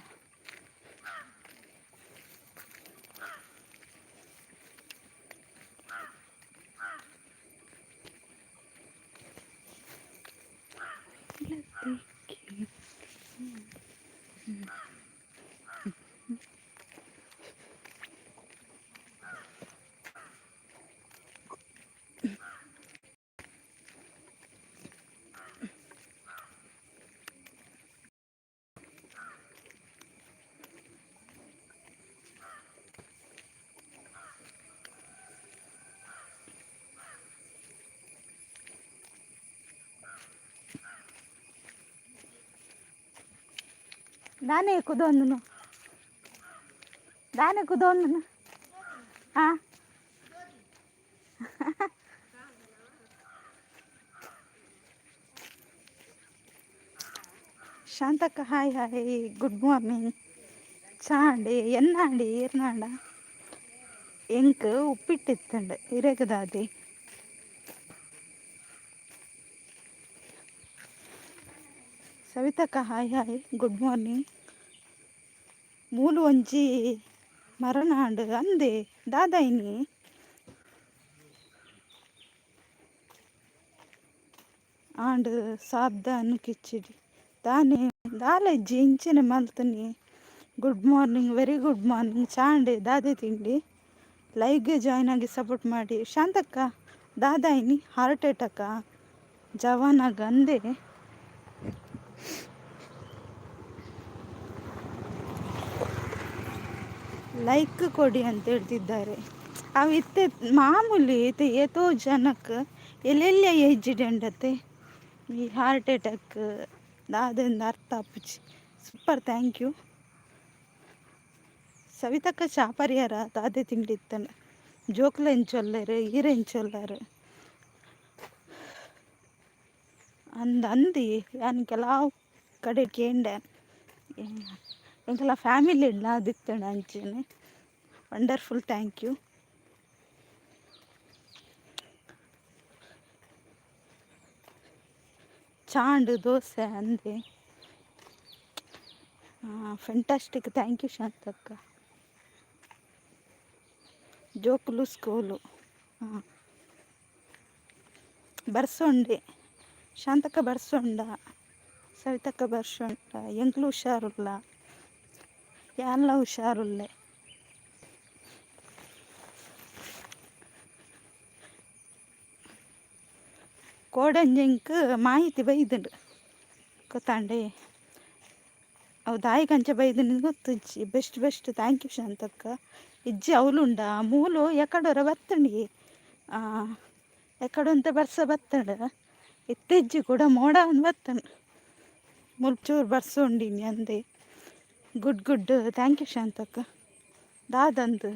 ದಾನೆ ಕುದೊಂದನು, ದಾನೆ ಕುದೊಂದನು. ಹಾಂ, ಶಾಂತಕ್ಕ, ಹಾಯ್ ಹಾಯ್, ಗುಡ್ ಮಾರ್ನಿಂಗ್. ಚಾಂಡಿ ಎನ್ನಾಂಡಿ ಈರ್ನಾಂಡ? ಎಂಕ್ ಉಪ್ಪಿಟ್ಟಿತ್ತಂಡು, ಇರೆಗ್ ದಾದಿ? ಸವಿತಕ್ಕ, ಹಾಯ್ ಹಾಯ್, ಗುಡ್ ಮಾರ್ನಿಂಗ್. ಮೂಲು ಒಂಜಿ ಮರನಾಂಡ್ ಅಂದೆ, ದಾದಾಯಿನಿ? ಆಂಡ್ ಸಾಬ್ದಾನ್ ಕಿಚ್ಚಿಡಿ ದಾನೆ ದಾಲೆಜ್ಜಿ ಇಂಚಿನ ಮಲ್ತನಿ. Good morning, very good morning. ಚಾಂಡೆ ದಾದೆ ತಿಂಡಿ? ಲೈವ್ಗೆ ಜಾಯ್ನ್ ಆಗಿ ಸಪೋರ್ಟ್ ಮಾಡಿ. ಶಾಂತಕ್ಕ, ದಾದಾಯಿನಿ? ಹಾರ್ಟ್ ಅಟ್ಯಾಕ ಜವಾನಾಗ ಅಂದೆ. ಲೈಕ್ ಕೊಡಿ ಅಂತ ಹೇಳ್ತಿದ್ದಾರೆ. ಅವು ಇತ್ತೆ ಮಾಮೂಲಿ ಇತ್ತೆ ಏತೋ ಜನಕ್ಕೆ ಎಲ್ಲೆಲ್ಲ ಏಜ್ಡ್ ಅಂಡತ್ತೆ ಈ ಹಾರ್ಟ್ ಅಟ್ಯಾಕ್ ದಾದೆಂದು ಅರ್ಥ ಆಪುಜಿ. Super, thank you. ಸವಿತಕ್ಕ, ಚಾ ಪರಿಯಾರ? ದಾದೆ ತಿಂಡಿ ಇತ್ತಂಡ? ಜೋಕ್ಲು ಎಂಚೊಲ್ಲೆರ್, ಈರ್ ಎಂಚೊಲ್ಲೆರ್ ಅಂದ್ ಅಂದಿ. ಯಾನ್ ಕೆಲವು ಕಡೆ ಕೇಂಡೆ, ಎಂಕಲ ಫ್ಯಾಮಿಲಿ ಅದಿತ್ತಂಡ ಅಂಚೆನೆ. Wonderful, thank you. ಚಾಂಡ್ ದೋಸೆ ಅಂದೆ. Fantastic, thank you Shantakka. ಜೋಕುಲು ಸ್ಕೂಲು. ಹಾಂ, ಬರ್ಸೊಂಡೆ ಶಾಂತಕ್ಕ, ಬರ್ಸೊಂಡ ಸವಿತಕ್ಕ, ಬರ್ಸೊಂಡ? ಎಂಕ್ಲು ಹುಷಾರುಲ್ಲ, ಯಾನ್ಲ ಹುಷಾರುಲ್ಲೆ. ಕೋಡಂಜೆಂಕ್ ಮಾಹಿತಿ ಬೈದುಂಡು ಗೊತ್ತಾಂಡೆ. ಅವು ದಾಯಿಗಂಚ ಬೈದುಂಡು ಗೊತ್ತುಜ್ಜಿ. ಬೆಸ್ಟ್ ಬೆಸ್ಟ್, thank you ಶಾಂತಕ್ಕ. ಇಜ್ಜಿ, ಅವಲುಂಡ ಮೂಲು ಎಕಡೊರ ಬತ್ತಂಡಿ, ಎಕಡೊಂತ ಬರ್ಸ ಬತ್ತಂಡ. ಇತ್ತೆಜ್ಜಿ ಕೂಡ ಮೋಡ ಒಂದು ಬತ್ತಂಡು, ಮುಲ್ಚೂರು ಬರ್ಸೊಂಡಿನಿ ಅಂದೆ. Good good, thank you Shantakka. ದಾದಂದು?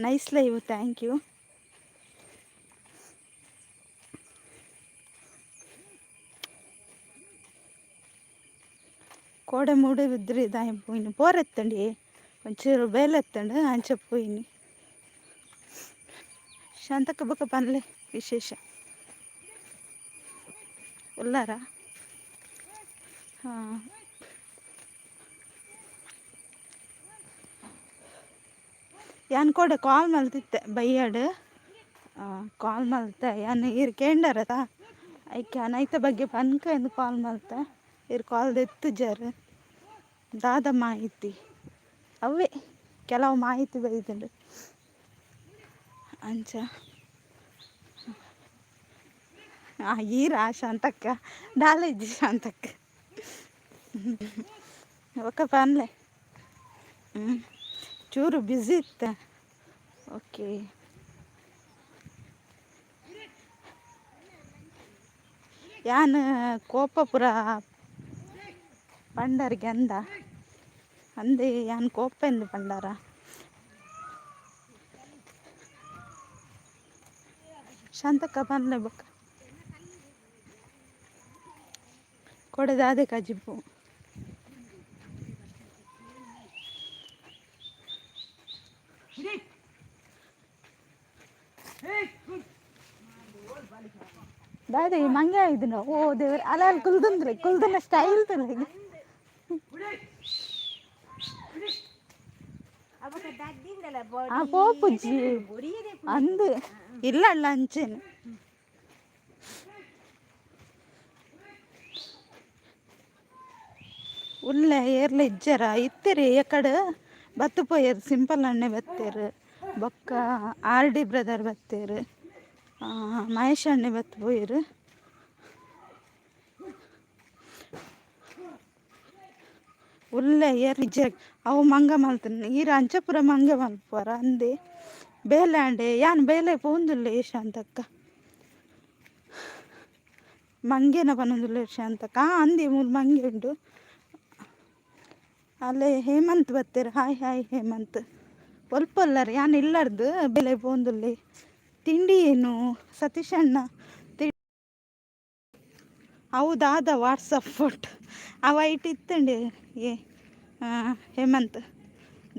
Nice live, thank you. ಕೋಡೆ ಮೂಡುಬಿದ್ರಿ ದಾಯ ಪೋಯಿನಿ? ಪೋರೆತ್ತಂಡಿ, ಒಂಚೂರು ಬೇಲೆತ್ತಂಡು, ಅಂಚ ಪೋಯಿನಿ. ಶಾಂತಕ್ಕ, ಬೊಕ ಪನ್ಲೆ ವಿಶೇಷ. ಉಲ್ಲಾರ? ಹಾಂ, ಯಾನ್ ಕೋಡೆ ಕಾಲ್ ಮಲ್ತಿತ್ತೆ, ಬಯ್ಯಡ್ ಕಾಲ್ ಮಲ್ತೆ ಯಾನ್. ಈರ್ ಕೇಂಡರತ, ಐಕ್ ಯಾನ್ ಐತ ಬಗ್ಗೆ ಪನ್ಕ ಎಂದು ಕಾಲ್ ಮಲ್ತೆ. ಈರ್ ಕಾಲ್ ದೆತ್ತುಜರ್. ದಾದ ಮಾಹಿತಿ? ಅವೇ ಕೆಲವು ಮಾಹಿತಿ ಬೈದುಂಡು ಅಂಚ. ಈರಾ ಶಾಂತಕ್ಕ? ದಾಲ ಇಜ್ಜಿ ಶಾಂತಕ್ಕ. ಬೊಕ ಪನ್ಲೆ. ಚೂರು ಬ್ಯುಸಿ ಇತ್ತ. ಓಕೆ, ಯಾನ್ ಕೋಪ ಪೂರ ಪಂಡರ್ಗೆ ಅಂದ. ಅಂದೆ ಯಾನ್ ಕೋಪೆಂದು ಪಂಡಾರ. ಶಾಂತಕ್ಕ ಪನ್ಲೆ ಬೊಕ್ಕ. ಕೊಡೆ ದಾದೆ ಕಜಿಪು? ದಾದೆ ಈ ಮಂಗೆ ಇದನ್ನ? ಓ ದೇವ್ರ, ಅಲ್ಲ ಅಲ್ಲಿ ಕುಲ್ದಂದ್ರೆ ಕುಲ್ದನ ಸ್ಟೈಲ್ ತುಲೆ. ಆ ಪೋಪುಜ್ಜಿ ಅಂದು ಇಲ್ಲ ಅಲ್ಲ ಅಂಚೇನು. ಉಲ್ಲೆ ಏರ್ಲ ಇಜ್ಜರ ಇತ್ತೆರಿ ಎಕಡೆ ಬತ್ತು ಪೋಯೆರ್. ಸಿಂಪಲ್ ಅಣ್ಣೆ ಬತ್ತೆರ್, ಬೊಕ್ಕ ಆರ್ ಡಿ ಬ್ರದರ್ ಬತ್ತೆರ್, ಮಹೇಶ್ ಅಣ್ಣೆ ಬತ್ತು ಪೋಯೆರ್. ಉಲ್ಲೆ ಏರ್ ಇಜ್ಜೆರ್. ಅವು ಮಂಗ ಮಲ್ತುನ ಈರ್ ಅಂಚ ಪೂರ ಮಂಗೆ ಮಲ್ಪುವರ ಅಂದೆ. ಬೇಲೆ ಆಂಡೆ, ಯಾನ್ ಬೇಲೆ ಪೋವೊಂದುಲ್ಲೆ ಶಾಂತಕ್ಕ. ಮಂಗೆನ ಪನೊಂದುಲ್ಲೆರ್ ಶಾಂತಕ್ಕ. ಅಂದೆ ಮೂಲು ಮಂಗೆ ಉಂಡು. ಅಲ್ಲೇ ಹೇಮಂತ್ ಬತ್ತೆರ್. ಹಾಯ್ ಹಾಯ್ ಹೇಮಂತ್, ಒಲ್ಪೊಲ್ಲರ್? ಯಾನ್ ಇಲ್ಲರ್ದು ಬೇಲೆ ಪೋವೊಂದುಲ್ಲೆ. ತಿಂಡಿ ಏನು ಸತೀಶ್ ಅಣ್ಣ? ಅವು ದಾದ ವಾಟ್ಸಪ್ ಫೋಟೋ ಅವು ಐಟ್ ಇತ್ತುಂಡು. ಏ ಹೇಮಂತ್,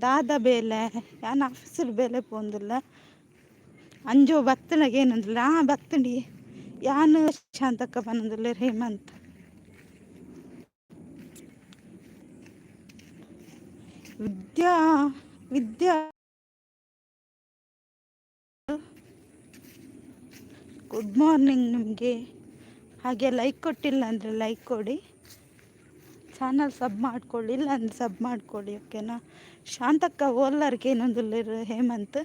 ದಾದ ಬೇಲೆ? ಯಾನ್ ಆಫೀಸರ್ ಬೇಲೆ ಪೋವೊಂದುಲ್ಲೆ. ಅಂಜೋ ಬತ್ತನಾಗ ಏನಂದಿಲ್ಲ. ಆ ಬತ್ತುಂಡಿ ಯಾನ್. ಶಾಂತಕ್ಕ ಪನೊಂದುಲ್ಲೆರ್ ಹೇಮಂತ್. ವಿದ್ಯಾ ವಿದ್ಯಾ, ಗುಡ್ ಮಾರ್ನಿಂಗ್ ನಿಮಗೆ. ಹಾಗೆ ಲೈಕ್ ಕೊಟ್ಟಿಲ್ಲ ಅಂದರೆ ಲೈಕ್ ಕೊಡಿ, ಚಾನಲ್ ಸಬ್ ಮಾಡ್ಕೊಳ್ಳಿ, ಇಲ್ಲ ಅಂದ್ರೆ ಸಬ್ ಮಾಡ್ಕೊಳ್ಳಿ, ಓಕೆನಾ? ಶಾಂತಕ್ಕ ಓಲ್ಲರ್ಗೆ ಏನೊಂದುಲ್ಲೆರ್ ಹೇಮಂತ್.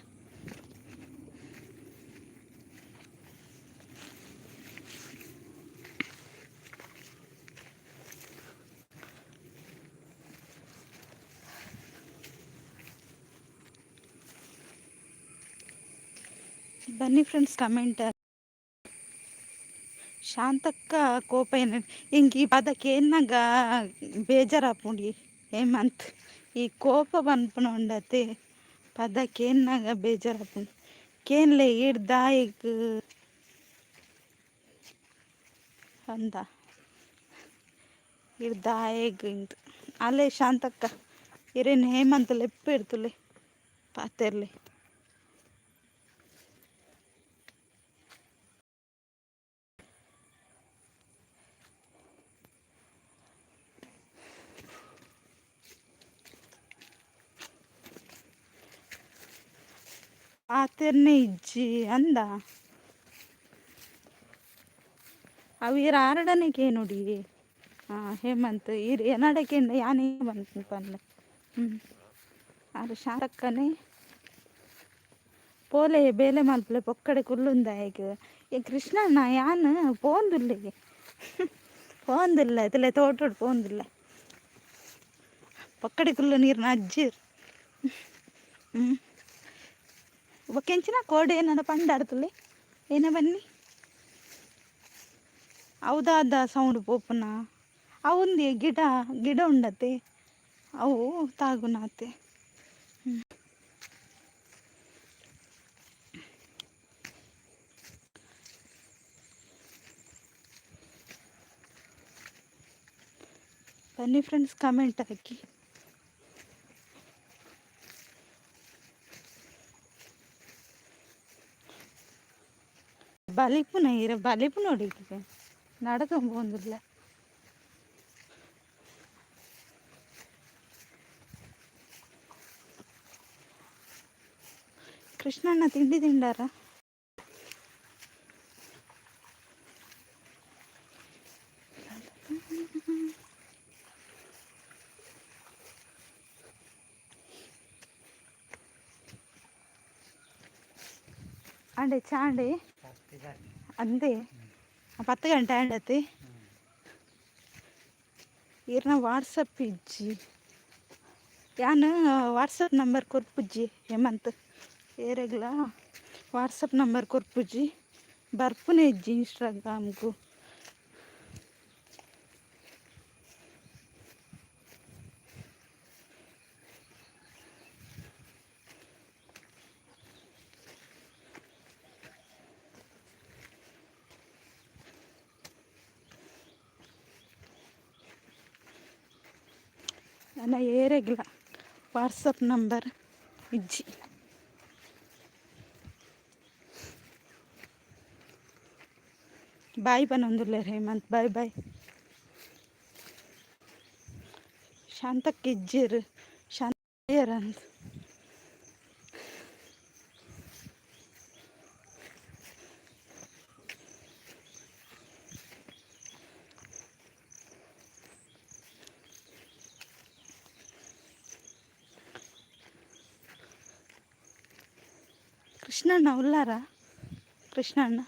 ಬನ್ನಿ ಫ್ರೆಂಡ್ಸ್, ಕಮೆಂಟ್. ಶಾಂತಕ್ಕ ಕೋಪ ಏನ ಹಿಂಗೆ ಈ ಪದಕ್ಕೆ ಏನಾಗ ಬೇಜಾರಾಪುಂಡು ಹೇಮಂತ್. ಈ ಕೋಪ ಪನ್ಪುನ ಉಂಡತೆ, ಪದಕ್ಕೆ ಏನಾಗ ಬೇಜಾರಾಪುಂಡು. ಕೇನ್ಲೆ ಈಡ್ ದಾಯೆಗ್ ಅಂದ, ಈರ್ ದಾಯೆಗ್ ಇಂದ್. ಅಲ್ಲೇ ಶಾಂತಕ್ಕ, ಇರೇನು ಹೇಮಂತ್ ಲೆಪ್ಪು ಇರ್ತುಲೆ, ಪಾತೆರ್ಲೆ. ಪಾತೆರ್ನೆ ಇಜ್ಜಿ ಅಂದ. ಅವು ಈರ್ ಆರಡನೆ ಕೇನುಡಿ. ಹಾಂ ಹೇಮಂತ್, ಈರ್ ಎನಡ ಕೇಂಡ ಯಾನೇ ಬಂತು ಪನ್ಲೆ. ಹ್ಞೂ ಆರು ಶಾಂತಕ್ಕನೆ ಪೋಲೆ, ಬೇಲೆ ಮಲ್ಪಲೆ, ಪೊಕ್ಕಡೆ ಕುಲ್ಲುಂದಾಯಗ್. ಏ ಕೃಷ್ಣಣ್ಣ, ಯಾನ್ ಪೋಂದುಲ್ಲೆ, ಪೋಂದಿಲ್ಲ ಇತ್ತಲೆ ತೋಟೋಡು ಪೋಂದಿಲ್ಲ. ಪೊಕ್ಕಡೆ ಕುಲ್ಲು ನೀರ್ನ ಅಜ್ಜಿರ್. ಹ್ಞೂ ಬೊಕ್ಕ ಕೋಡೆ ಏನಾರ ಪಂಡಾಡ್ತುಲೆ ಏನ? ಬನ್ನಿ. ಹೌದಾದ ಸೌಂಡ್ ಪೋಪುನ ಅವುಂದಿ ಗಿಡ ಗಿಡ ಉಂಡತೆ, ಅವು ತಾಗುನಾತೆ. ಬನ್ನಿ ಫ್ರೆಂಡ್ಸ್, ಕಮೆಂಟ್ ಹಾಕಿ. ಬಲಿಪುನ ಇರ ಬಲಿಪು ನೋಡಿ ನಡಕೊಂಬೋಂದಿಲ್ಲ. ಕೃಷ್ಣಣ್ಣ, ತಿಂಡಿ ತಿಂಡಾರ? ಅಂಡೆ ಚಾಂಡೆ ಅಂದೆ 10 ಗಂಟೆ ಆಂಡತೆ. ಈರ್ನ ವಾಟ್ಸಪ್ ಇಜ್ಜಿ. ಯಾನ್ ವಾಟ್ಸಪ್ ನಂಬರ್ ಕೊರ್ಪುಜ್ಜಿ ಹೇಮಂತ್. ಏರೆಗ್ಲ ವಾಟ್ಸಪ್ ನಂಬರ್ ಕೊರ್ಪುಜ್ಜಿ, ಬರ್ಪುನೆ ಇಜ್ಜಿ ಇನ್ಸ್ಟಾಗ್ರಾಮ್ಗು. ನನ ಏರೆಗ್ಲ ವಾಟ್ಸಪ್ ನಂಬರ್ ಇಜ್ಜಿ. ಬಾಯ್ ಪನೊಂದುಲ್ಲೆರ್ ಹೇಮಂತ್, ಬಾಯ್ ಬಾಯ್. ಶಾಂತಕ್ಕ ಇಜ್ಜೆರ್, ಶಾಂತ. ಕೃಷ್ಣಣ್ಣ ಉಲ್ಲಾರ? ಕೃಷ್ಣಣ್ಣ.